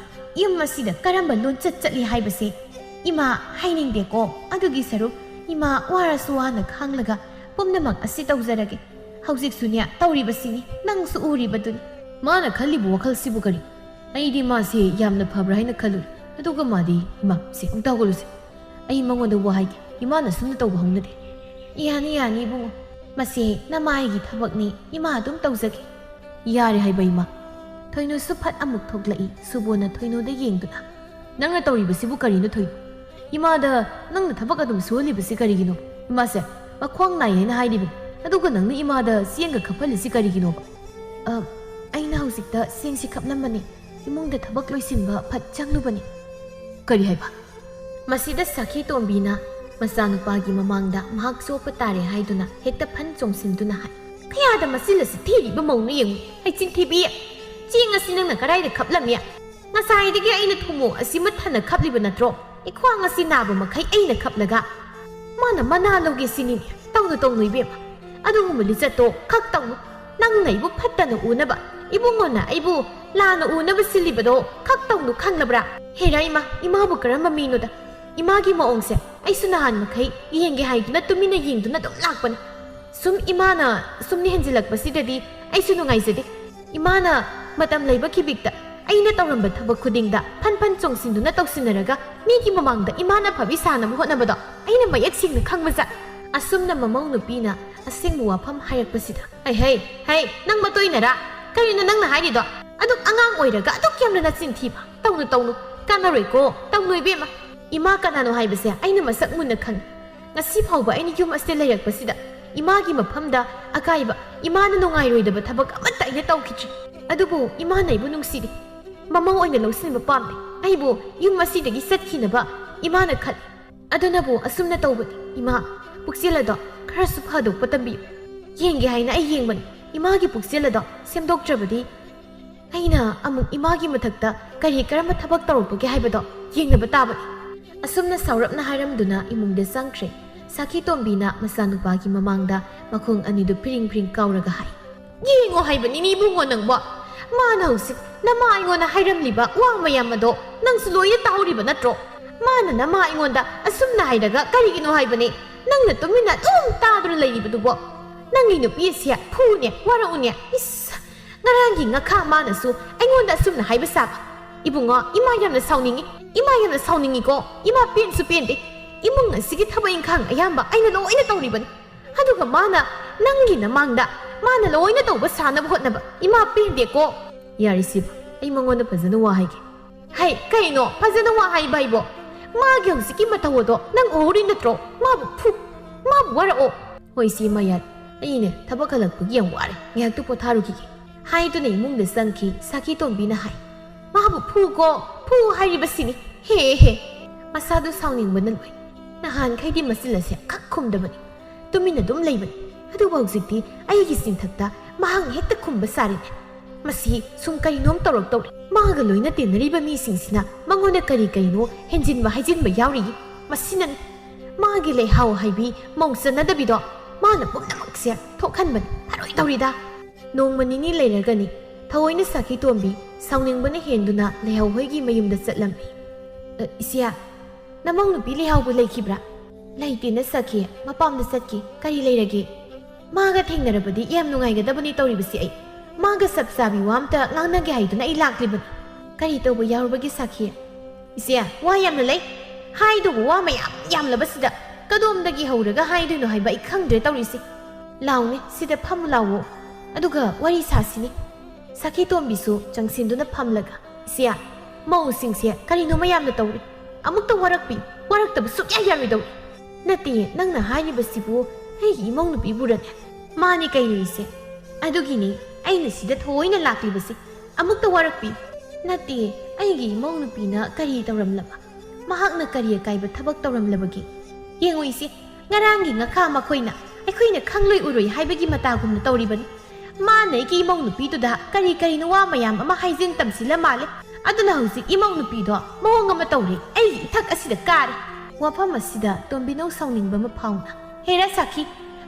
ꯌꯨꯝ ꯑꯁꯤꯗ ꯀꯔꯝꯕ ꯂꯣꯟꯆꯠ ꯆꯠꯂꯤ ꯍꯥꯏꯕꯁꯦ ꯏꯃꯥ ꯍꯥꯏꯅꯤꯡꯗꯦꯀꯣ꯫ ꯑꯗꯨꯒꯤ ꯁꯔꯨꯛ ꯏꯃꯥ ꯋꯥꯔꯁꯨ ꯋꯥꯅ ꯈꯥꯡꯂꯒ ꯄꯨꯝꯅꯃꯛ ꯑꯁꯤ ꯇꯧꯖꯔꯒꯦ꯫ ꯍꯧꯖꯤꯛꯁꯨꯅꯦ ꯇꯧꯔꯤꯕꯁꯤꯅꯤ, ꯅꯪꯁꯨ ꯎꯔꯤꯕꯗꯨꯅꯤ꯫" "ꯃꯥꯅ ꯈꯜꯂꯤꯕ ꯋꯥꯈꯜꯁꯤꯕꯨ ꯀꯔꯤ? ꯑꯩꯗꯤ ꯃꯥꯁꯦ ꯌꯥꯝꯅ ꯐꯕ꯭ꯔꯥ ꯍꯥꯏꯅ ꯈꯜꯂꯨꯔꯦ꯫ ꯑꯗꯨꯒ ꯃꯥꯗꯤ, ꯏꯃꯥ, ꯁꯦ ꯑꯃꯨꯛ ꯇꯥꯎꯒꯜꯂꯨꯁꯦ꯫ ꯑꯩ ꯃꯉꯣꯟꯗ ꯋꯥ ꯍꯥꯏꯒꯦ꯫ ꯏꯃꯥꯅ ꯑꯁꯨꯝꯅ ꯇꯧꯕ ꯍꯧꯅꯗꯦ꯫" "ꯌꯥꯅꯤ, ꯌꯥꯅꯤ ꯏꯕꯨꯡꯉꯣ꯫ ꯃꯁꯤ ꯅꯃꯥꯏꯒꯤ ꯊꯕꯛꯅꯤ, ꯏꯃꯥ ꯑꯗꯨꯝ ꯇꯧꯖꯒꯦ꯫" "ꯌꯥꯔꯦ ꯍꯥꯏꯕ ꯏꯃꯥ꯫" ꯊꯣꯏꯅꯨꯁꯨ ꯐꯠ ꯑꯃꯨꯛ ꯊꯣꯛꯂꯛꯏ, ꯁꯨꯕꯣꯅ ꯊꯣꯏꯅꯨꯗ ꯌꯦꯡꯗꯨꯅ꯫ "ꯅꯪꯅ ꯇꯧꯔꯤꯕꯁꯤꯕꯨ ꯀꯔꯤꯅꯣ ꯊꯣꯏꯅꯨ? ꯏꯃꯥꯗ ꯅꯪꯅ ꯊꯕꯛ ꯑꯗꯨꯝ ꯁꯨꯍꯜꯂꯤꯕꯁꯤ ꯀꯔꯤꯒꯤꯅꯣ? ꯏꯃꯥꯁꯦ ꯃꯈ꯭ꯋꯥꯡ ꯅꯥꯏ ꯍꯥꯏꯅ ꯍꯥꯏꯔꯤꯕꯅꯤ, ꯑꯗꯨꯒ ꯅꯪꯅ ꯏꯃꯥꯗ ꯆꯦꯡꯒ ꯈꯞꯍꯜꯂꯤꯁꯤ ꯀꯔꯤꯒꯤꯅꯣꯕ?" "ꯑ, ꯑꯩꯅ ꯍꯧꯖꯤꯛꯇ ꯆꯦꯡꯁꯤ ꯈꯞꯂꯝꯕꯅꯤ, ꯏꯃꯨꯡꯗ ꯊꯕꯛ ꯂꯣꯏꯁꯤꯟꯕ ꯐꯠ ꯆꯪꯂꯨꯕꯅꯤ꯫" "ꯀꯔꯤ ꯍꯥꯏꯕ?" ꯃꯁꯤꯗ ꯁꯈꯤ ꯇꯣꯝꯕꯤꯅ ꯃꯆꯥꯅꯨꯄꯥꯒꯤ ꯃꯃꯥꯡꯗ ꯃꯍꯥꯛ ꯆꯣꯞꯄ ꯇꯥꯔꯦ ꯍꯥꯏꯗꯨꯅ ꯍꯦꯛꯇ ꯐꯟ ꯆꯣꯡꯁꯤꯟꯗꯨꯅ ꯍꯥꯏ꯫ "ꯀꯌꯥꯗ ꯃꯆꯤꯜ ꯑꯁꯤ ꯊꯤꯔꯤꯕ ꯃꯧꯅꯣ ꯌꯦꯡꯉꯨ, ꯍꯩꯆꯤꯟ ꯊꯤꯕꯤ! ꯆꯦꯡ ꯑꯁꯤ ꯅꯪꯅ ꯀꯗꯥꯏꯗ ꯈꯞꯂꯝꯃꯤ? ꯉꯁꯥꯏꯗꯒꯤ ꯑꯩꯅ ꯊꯨꯝꯃꯣꯛ ꯑꯁꯤ ꯃꯊꯟꯅ ꯈꯞꯂꯤꯕ ꯅꯠꯇ꯭ꯔꯣ? ꯏꯈ꯭ꯋꯥꯡ ꯑꯁꯤ ꯅꯥꯕ ꯃꯈꯩ ꯑꯩꯅ ꯈꯞꯂꯒ ꯃꯥꯅ ꯃꯅꯥ ꯂꯧꯒꯦ ꯁꯤꯅꯤꯅꯦ꯫ ꯇꯧꯅꯨ, ꯇꯧꯅꯨ ꯏꯕꯦꯝꯃ, ꯑꯗꯨꯒꯨꯝꯕ ꯂꯤꯆꯠꯇꯣ ꯈꯛ ꯇꯧꯅꯨ꯫ ꯅꯪꯅ ꯑꯩꯕꯨ ꯐꯠꯇꯅ ꯎꯅꯕ, ꯏꯕꯨꯡꯉꯣꯅ ꯑꯩꯕꯨ ꯂꯥꯟꯅ ꯎꯅꯕ ꯁꯤꯜꯂꯤꯕꯗꯣ ꯈꯛ ꯇꯧꯅꯨ, ꯈꯪꯂꯕ꯭ꯔꯥ?" "ꯍꯦꯔꯥ ꯏꯃꯥ, ꯏꯃꯥꯕꯨ ꯀꯔꯝꯕ ꯃꯤꯅꯣꯗ? ꯏꯃꯥꯒꯤ ꯃꯑꯣꯡꯁꯦ ꯑꯩꯁꯨ ꯅꯍꯥꯟ ꯃꯈꯩ ꯌꯦꯡꯒꯦ ꯍꯥꯏꯗꯨꯅ ꯇꯨꯃꯤꯟꯅ ꯌꯦꯡꯗꯨꯅ ꯑꯗꯨꯝ ꯂꯥꯛꯄꯅꯤ꯫ ꯁꯨꯝ ꯏꯃꯥꯅ ꯁꯨꯝꯅ ꯍꯦꯟꯖꯤꯜꯂꯛꯄꯁꯤꯗꯗꯤ ꯑꯩꯁꯨ ꯅꯨꯡꯉꯥꯏꯖꯗꯦ꯫ ꯏꯃꯥꯅ ꯃꯇꯝ ꯂꯩꯕ ꯈꯤꯕꯤꯛꯇ ꯑꯩꯅ ꯇꯧꯔꯝꯕ ꯊꯕꯛ ꯈꯨꯗꯤꯡꯗ ꯐꯟ ꯐꯟ ꯆꯣꯡꯁꯤꯟꯗꯨꯅ ꯇꯧꯁꯤꯟꯅꯔꯒ ꯃꯤꯒꯤ ꯃꯃꯥꯡꯗ ꯏꯃꯥꯅ ꯐꯕꯤ ꯁꯥꯅꯕ ꯍꯣꯠꯅꯕꯗꯣ ꯑꯩꯅ ꯃꯌꯦꯛ ꯁꯦꯡꯅ ꯈꯪꯕꯖꯥꯠ꯫" ꯑꯁꯨꯝꯅ ꯃꯃꯧ ꯅꯨꯄꯤꯅ ꯑꯁꯦꯡꯕ ꯋꯥꯐꯝ ꯍꯥꯏꯔꯛꯄꯁꯤꯗ, "ꯍꯩ, ꯍꯩ, ꯍꯩ, ꯅꯪ ꯃꯇꯣꯏꯅꯔꯥ? ꯀꯔꯤꯅꯣ ꯅꯪꯅ ꯍꯥꯏꯔꯤꯗꯣ? ꯑꯗꯨꯛ ꯑꯉꯥꯡ ꯑꯣꯏꯔꯒ ꯑꯗꯨꯛ ꯌꯥꯝꯅ ꯅꯆꯤꯟ ꯊꯤꯕ? ꯇꯧꯅꯨ, ꯇꯧꯅꯨ, ꯀꯥꯟꯅꯔꯣꯏꯀꯣ, ꯇꯧꯅꯨ ꯏꯕꯦꯝꯃ꯫ ꯏꯃꯥ ꯀꯅꯥꯅꯣ ꯍꯥꯏꯕꯁꯦ ꯑꯩꯅ ꯃꯁꯛ ꯃꯨꯟꯅ ꯈꯪꯉꯤ꯫ ꯉꯁꯤ ꯐꯥꯎꯕ ꯑꯩꯅ ꯌꯨꯝ ꯑꯁꯤꯗ ꯂꯩꯔꯛꯄꯁꯤꯗ ꯏꯃꯥꯒꯤ ꯃꯐꯝꯗ ꯑꯀꯥꯏꯕ, ꯏꯃꯥꯅ ꯅꯨꯡꯉꯥꯏꯔꯣꯏꯗꯕ ꯊꯕꯛ ꯑꯃꯠꯇ ꯑꯩꯅ ꯇꯧꯈꯤꯗ꯭ꯔꯤ꯫ ꯑꯗꯨꯕꯨ ꯏꯃꯥꯅ ꯑꯩꯕꯨ ꯅꯨꯡꯁꯤꯗꯦ, ꯃꯃꯧ ꯑꯣꯏꯅ ꯂꯧꯁꯤꯟꯕ ꯄꯥꯝꯗꯦ꯫ ꯑꯩꯕꯨ ꯌꯨꯝ ꯑꯁꯤꯗꯒꯤ ꯆꯠꯈꯤꯅꯕ ꯏꯃꯥꯅ ꯈꯜꯂꯤ꯫ ꯑꯗꯨꯅꯕꯨ ꯑꯁꯨꯝꯅ ꯇꯧꯕꯅꯤ꯫ ꯏꯃꯥ, ꯄꯨꯛꯆꯦꯜ ꯑꯗꯣ ꯈꯔꯁꯨ ꯐꯥꯗꯣꯛꯄ ꯇꯝꯕꯤꯌꯨ꯫ ꯌꯦꯡꯒꯦ ꯍꯥꯏꯅ ꯑꯩ ꯌꯦꯡꯕꯅꯤ꯫ ꯏꯃꯥꯒꯤ ꯄꯨꯛꯆꯦꯜ ꯑꯗꯣ ꯁꯦꯝꯗꯣꯛꯇ꯭ꯔꯕꯗꯤ ꯑꯩꯅ ꯑꯃꯨꯛ ꯏꯃꯥꯒꯤ ꯃꯊꯛꯇ ꯀꯔꯤ ꯀꯔꯝꯕ ꯊꯕꯛ ꯇꯧꯔꯛꯄꯒꯦ ꯍꯥꯏꯕꯗꯣ ꯌꯦꯡꯅꯕ ꯇꯥꯕꯅꯤ꯫" ꯑꯁꯨꯝꯅ ꯁꯥꯎꯔꯞꯅ ꯍꯥꯏꯔꯝꯗꯨꯅ ꯏꯃꯨꯡꯗ ꯆꯪꯈ꯭ꯔꯦ꯫ ꯁꯥꯈꯤ ꯇꯣꯝꯕꯤꯅ ꯃꯆꯥꯅꯨꯄꯥꯒꯤ ꯃꯃꯥꯡꯗ ꯃꯈꯣꯡ ꯑꯅꯤꯗꯨ ꯐꯤꯔꯤꯡ ꯐꯤꯔꯤꯡ ꯀꯥꯎꯔꯒ ꯍꯥꯏ, "ꯌꯦꯡꯉꯣ ꯍꯥꯏꯕꯅꯤꯅꯦ ꯏꯕꯨꯡꯉꯣ ꯅꯪꯕꯣ꯫ ꯃꯥꯅ ꯍꯧꯖꯤꯛ ꯅꯃꯥ ꯑꯩꯉꯣꯟꯗ ꯍꯥꯏꯔꯝꯂꯤꯕ ꯋꯥ ꯃꯌꯥꯝ ꯑꯗꯣ ꯅꯪꯁꯨ ꯂꯣꯏꯅ ꯇꯥꯍꯧꯔꯤꯕ ꯅꯠꯇ꯭ꯔꯣ? ꯃꯥꯅ ꯅꯃꯥ ꯑꯩꯉꯣꯟꯗ ꯑꯁꯨꯝꯅ ꯍꯥꯏꯔꯒ ꯀꯔꯤꯒꯤꯅꯣ ꯍꯥꯏꯕꯅꯦ? ꯅꯪꯅ ꯇꯨꯃꯤꯟꯅ ꯑꯗꯨꯝ ꯇꯥꯗꯨꯅ ꯂꯩꯔꯤꯕꯗꯨꯕꯣ? ꯅꯪꯒꯤ ꯅꯨꯄꯤ ꯑꯁꯤ ꯐꯨꯅꯦ, ꯋꯥꯔꯛꯎꯅꯦ꯫ ꯏꯁ, ꯉꯔꯥꯡꯒꯤ ꯉꯥꯈꯥ ꯃꯥꯅꯁꯨ ꯑꯩꯉꯣꯟꯗ ꯑꯁꯨꯝꯅ ꯍꯥꯏꯕ ꯁꯥꯕ꯫ ꯏꯕꯨꯡꯉꯣ, ꯏꯃꯥ ꯌꯥꯝꯅ ꯁꯥꯎꯅꯤꯡꯉꯤ꯫ ꯏꯃꯥ ꯌꯥꯝꯅ ꯁꯥꯎꯅꯤꯡꯉꯤꯀꯣ꯫ ꯏꯃꯥ ꯄꯦꯟꯁꯨ ꯄꯦꯟꯗꯦ꯫ ꯏꯃꯨꯡ ꯑꯁꯤꯒꯤ ꯊꯕꯛ ꯏꯪꯈꯥꯡ ꯑꯌꯥꯝꯕ ꯑꯩꯅ ꯂꯣꯏꯅ ꯇꯧꯔꯤꯕꯅꯤ꯫ ꯑꯗꯨꯒ ꯃꯥꯅ ꯅꯪꯒꯤ ꯅꯃꯥꯡꯗ ꯃꯥꯅ ꯂꯣꯏꯅ ꯇꯧꯕ ꯁꯥꯅꯕ ꯍꯣꯠꯅꯕ꯫ ꯏꯃꯥ ꯄꯦꯟꯗꯦꯀꯣ꯫ ꯌꯥꯔꯦ ꯁꯤꯕ, ꯑꯩ ꯃꯉꯣꯟꯗ ꯐꯖꯅ ꯋꯥ ꯍꯥꯏꯒꯦ꯫ ꯍꯩ, ꯀꯩꯅꯣ ꯐꯖꯅ ꯋꯥ ꯍꯥꯏꯕ ꯍꯥꯏꯕꯣ? ꯃꯥꯒꯤ ꯍꯧꯖꯤꯛꯀꯤ ꯃꯇꯧ ꯑꯗꯣ ꯅꯪ ꯎꯍꯧꯔꯤ ꯅꯠꯇ꯭ꯔꯣ? ꯃꯥꯕꯨ ꯐꯨ, ꯃꯥꯕꯨ ꯋꯥꯔꯛꯑꯣ꯫ ꯍꯣꯏ ꯁꯤ ꯃꯌꯥ, ꯑꯩꯅꯦ ꯊꯕꯛ ꯍꯜꯂꯛꯄꯒꯤ ꯌꯥꯝ ꯋꯥꯔꯦ, ꯉꯥꯏꯍꯥꯛꯇꯨ ꯄꯣꯊꯥꯔꯨꯈꯤꯒꯦ꯫ ꯍꯥꯏꯗꯨꯅ ꯏꯃꯨꯡꯗ ꯆꯪꯈꯤ꯫ ꯁꯥꯈꯤ ꯇꯣꯝꯕꯤꯅ ꯍꯥꯏ, ꯃꯥꯕꯨ ꯐꯨꯀꯣ, ꯐꯨ ꯍꯥꯏꯔꯤꯕꯁꯤꯅꯤ꯫ ꯍꯦ ꯍꯦ꯫ ꯃꯁꯥꯗꯨ ꯁꯥꯎꯅꯤꯡꯕꯅ ꯂꯣꯏ꯫ ꯅꯍꯥꯟꯈꯩꯗꯤ ꯃꯆꯤꯜ ꯑꯁꯦ ꯈꯛ ꯈꯨꯝꯗꯕꯅꯤ, ꯇꯨꯃꯤꯟꯅ ꯑꯗꯨꯝ ꯂꯩꯕꯅꯤ꯫ ꯑꯗꯨꯕꯨ ꯍꯧꯖꯤꯛꯇꯤ ꯑꯩꯒꯤ ꯆꯤꯟꯊꯛꯇ ꯃꯍꯥꯛꯅ ꯍꯦꯛꯇ ꯈꯨꯝꯕ ꯁꯥꯔꯤꯅꯦ꯫ ꯃꯁꯤ ꯁꯨꯝ ꯀꯔꯤꯅꯣꯝ ꯇꯧꯔꯛꯇꯧꯔꯦ꯫ ꯃꯥꯒ ꯂꯣꯏꯅ ꯇꯤꯟꯅꯔꯤꯕ ꯃꯤꯁꯤꯡꯁꯤꯅ ꯃꯉꯣꯟꯗ ꯀꯔꯤ ꯀꯔꯤꯅꯣ ꯍꯦꯟꯖꯤꯟꯕ ꯍꯥꯏꯖꯤꯟꯕ ꯌꯥꯎꯔꯤ꯫ ꯃꯁꯤꯅꯅꯤ꯫ ꯃꯥꯒꯤ ꯂꯩꯍꯥꯎ ꯍꯥꯏꯕꯤ ꯃꯧ ꯆꯠꯅꯗꯕꯤꯗꯣ ꯃꯥꯅ ꯄꯨꯝꯅꯃꯛꯁꯦ ꯊꯣꯛꯍꯟꯕꯅꯤ꯫ ꯐꯔꯣꯏ ꯇꯧꯔꯤꯗ꯫ ꯅꯣꯡꯃ ꯅꯤꯅꯤ ꯂꯩꯔꯒꯅꯤ꯫ ꯊꯑꯣꯏꯅ ꯁꯥꯈꯤ ꯇꯣꯝꯕꯤ ꯁꯥꯎꯅꯤꯡꯕꯅ ꯍꯦꯟꯗꯨꯅ ꯂꯩꯍꯥꯎ ꯍꯣꯏꯒꯤ ꯃꯌꯨꯝꯗ ꯆꯠꯂꯝꯃꯤ꯫ "ꯑ, ꯏꯆꯦ, ꯅꯃꯧ ꯅꯨꯄꯤ ꯂꯩꯍꯥꯎꯕꯨ ꯂꯩꯈꯤꯕ꯭ꯔꯥ?" "ꯂꯩꯇꯦꯅ ꯁꯥꯈꯤ, ꯃꯄꯥꯝꯗ ꯆꯠꯈꯤ꯫ ꯀꯔꯤ ꯂꯩꯔꯒꯦ?" "ꯃꯥꯒ ꯊꯦꯡꯅꯔꯕꯗꯤ ꯌꯥꯝ ꯅꯨꯡꯉꯥꯏꯒꯗꯕꯅꯤ ꯇꯧꯔꯤꯕꯁꯤ꯫ ꯑꯩ ꯃꯥꯒ ꯆꯞ ꯆꯥꯕꯤ ꯋꯥ ꯑꯝꯇ ꯉꯥꯡꯅꯒꯦ ꯍꯥꯏꯗꯨꯅ ꯑꯩ ꯂꯥꯛꯂꯤꯕꯅꯤ꯫" "ꯀꯔꯤ ꯇꯧꯕ ꯌꯥꯎꯔꯕꯒꯦ ꯁꯥꯈꯤ?" "ꯏꯆꯦ, ꯋꯥ ꯌꯥꯝꯅ ꯂꯩ꯫ ꯍꯥꯏꯗꯧꯕ ꯋꯥ ꯃꯌꯥꯝ ꯌꯥꯝꯂꯕꯁꯤꯗ ꯀꯗꯣꯝꯗꯒꯤ ꯍꯧꯔꯒ ꯍꯥꯏꯗꯣꯏꯅꯣ ꯍꯥꯏꯕ ꯑꯩ ꯈꯪꯗ꯭ꯔꯦ ꯇꯧꯔꯤꯁꯦ꯫ ꯂꯥꯎꯅꯦ, ꯁꯤꯗ ꯐꯝꯃꯨ ꯂꯥꯎꯑꯣ꯫ ꯑꯗꯨꯒ ꯋꯥꯔꯤ ꯁꯥꯁꯤꯅꯦ꯫" ꯁꯥꯈꯤ ꯇꯣꯝꯕꯤꯁꯨ ꯆꯪꯁꯤꯟꯗꯨꯅ ꯐꯝꯂꯒ, "ꯏꯆꯦ, ꯃꯧꯁꯤꯡꯁꯦ ꯀꯔꯤꯅꯣꯃ ꯌꯥꯝꯅ ꯇꯧꯔꯤ꯫ ꯑꯃꯨꯛꯇ ꯋꯥꯔꯛꯄꯤ, ꯋꯥꯔꯛꯇꯕ ꯁꯨꯛꯌꯥ ꯌꯥꯔꯣꯏꯗꯧꯔꯤ꯫" "ꯅꯠꯇꯦ, ꯅꯪꯅ ꯍꯥꯏꯔꯤꯕꯁꯤꯕꯨ ꯑꯩꯒꯤ ꯏꯃꯧ ꯅꯨꯄꯤꯕꯨꯔꯅꯦ?" "ꯃꯥꯅꯤ ꯀꯩꯅꯣ ꯏꯆꯦ꯫ ꯑꯗꯨꯒꯤꯅꯤ ꯑꯩꯅ ꯁꯤꯗ ꯊꯑꯣꯏꯅ ꯂꯥꯛꯂꯤꯕꯁꯦ꯫ ꯑꯃꯨꯛꯇ ꯋꯥꯔꯛꯄꯤ꯫" "ꯅꯠꯇꯦ, ꯑꯩꯒꯤ ꯏꯃꯧ ꯅꯨꯄꯤꯅ ꯀꯔꯤ ꯇꯧꯔꯝꯂꯕ? ꯃꯍꯥꯛꯅ ꯀꯔꯤ ꯑꯀꯥꯏꯕ ꯊꯕꯛ ꯇꯧꯔꯝꯂꯕꯒꯦ? ꯌꯦꯡꯉꯨ ꯏꯆꯦ, ꯉꯔꯥꯡꯒꯤ ꯉꯥꯈꯥ ꯃꯈꯣꯏꯅ ꯑꯩꯈꯣꯏꯅ ꯈꯪꯂꯣꯏ ꯎꯔꯣꯏ ꯍꯥꯏꯕꯒꯤ ꯃꯇꯥꯒꯨꯝꯅ ꯇꯧꯔꯤꯕꯅꯤ꯫ ꯃꯥꯅ ꯑꯩꯒꯤ ꯏꯃꯧ ꯅꯨꯄꯤꯗꯨꯗ ꯀꯔꯤ ꯀꯔꯤꯅꯣ ꯋꯥ ꯃꯌꯥꯝ ꯑꯃ ꯍꯥꯏꯖꯤꯟ ꯇꯝꯁꯤꯜꯂ ꯃꯥꯜꯂꯦ꯫ ꯑꯗꯨꯅ ꯍꯧꯖꯤꯛ ꯏꯃꯧ ꯅꯨꯄꯤꯗꯣ ꯃꯑꯣꯡ ꯑꯃ ꯇꯧꯔꯦ, ꯑꯩꯒꯤ ꯏꯊꯛ ꯑꯁꯤꯗ ꯀꯥꯔꯦ꯫" ꯋꯥꯐꯝ ꯑꯁꯤꯗ ꯇꯣꯝꯕꯤꯅꯧ ꯁꯥꯎꯅꯤꯡꯕ ꯑꯃ ꯐꯥꯎꯅ, "ꯍꯦꯔꯥ ꯁꯥꯈꯤ,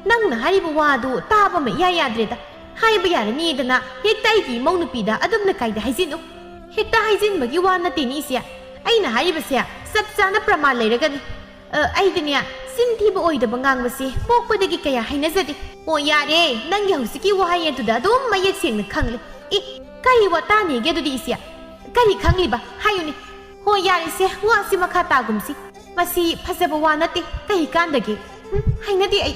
ꯅꯪꯅ ꯍꯥꯏꯔꯤꯕ ꯋꯥꯗꯨ ꯇꯥꯕ ꯑꯃ ꯏꯌꯥ ꯌꯥꯗ꯭ꯔꯦꯗ꯫ ꯍꯥꯏꯕ ꯌꯥꯔꯅꯤꯗꯅ ꯍꯦꯛꯇ ꯑꯩꯒꯤ ꯏꯃꯧ ꯅꯨꯄꯤꯗ ꯑꯗꯨꯝꯅ ꯀꯥꯏꯗ ꯍꯥꯏꯖꯤꯟꯅꯨ꯫ ꯍꯦꯛꯇ ꯍꯥꯏꯖꯤꯟꯕꯒꯤ ꯋꯥ ꯅꯠꯇꯦꯅꯦ ꯏꯆꯦ꯫ ꯑꯩꯅ ꯍꯥꯏꯔꯤꯕꯁꯦ ꯆꯞ ꯆꯥꯅ ꯄ꯭ꯔꯃꯥꯟ ꯂꯩꯔꯒꯅꯤ꯫ ꯑ, ꯑꯩꯗꯤꯅꯦ, ꯆꯤꯟ ꯊꯤꯕ ꯑꯣꯏꯗꯕ ꯉꯥꯡꯕꯁꯦ ꯄꯣꯛꯄꯗꯒꯤ ꯀꯌꯥ ꯍꯩꯅꯖꯗꯦ꯫" "ꯑꯣ ꯌꯥꯔꯦ, ꯅꯪꯒꯤ ꯍꯧꯖꯤꯛꯀꯤ ꯋꯥꯍꯩ ꯑꯗꯨꯗ ꯑꯗꯨꯝ ꯃꯌꯦꯛ ꯁꯦꯡꯅ ꯈꯪꯂꯦ꯫ ꯑꯦ, ꯀꯔꯤ ꯋꯥꯇꯥꯅꯤꯒꯦ ꯑꯗꯨꯗꯤ ꯏꯆꯦ? ꯀꯔꯤ ꯈꯪꯂꯤꯕ? ꯍꯥꯏꯌꯨꯅꯦ꯫" "ꯍꯣ ꯌꯥꯔꯦꯁꯦ, ꯋꯥꯁꯤ ꯃꯈꯥ ꯇꯥꯒꯨꯝꯁꯤ꯫ ꯃꯁꯤ ꯐꯖꯕ ꯋꯥ ꯅꯠꯇꯦ꯫ ꯀꯩ ꯀꯥꯟꯗꯒꯦ? ꯍꯨꯝ, ꯍꯩꯅꯗꯦ ꯑꯩ꯫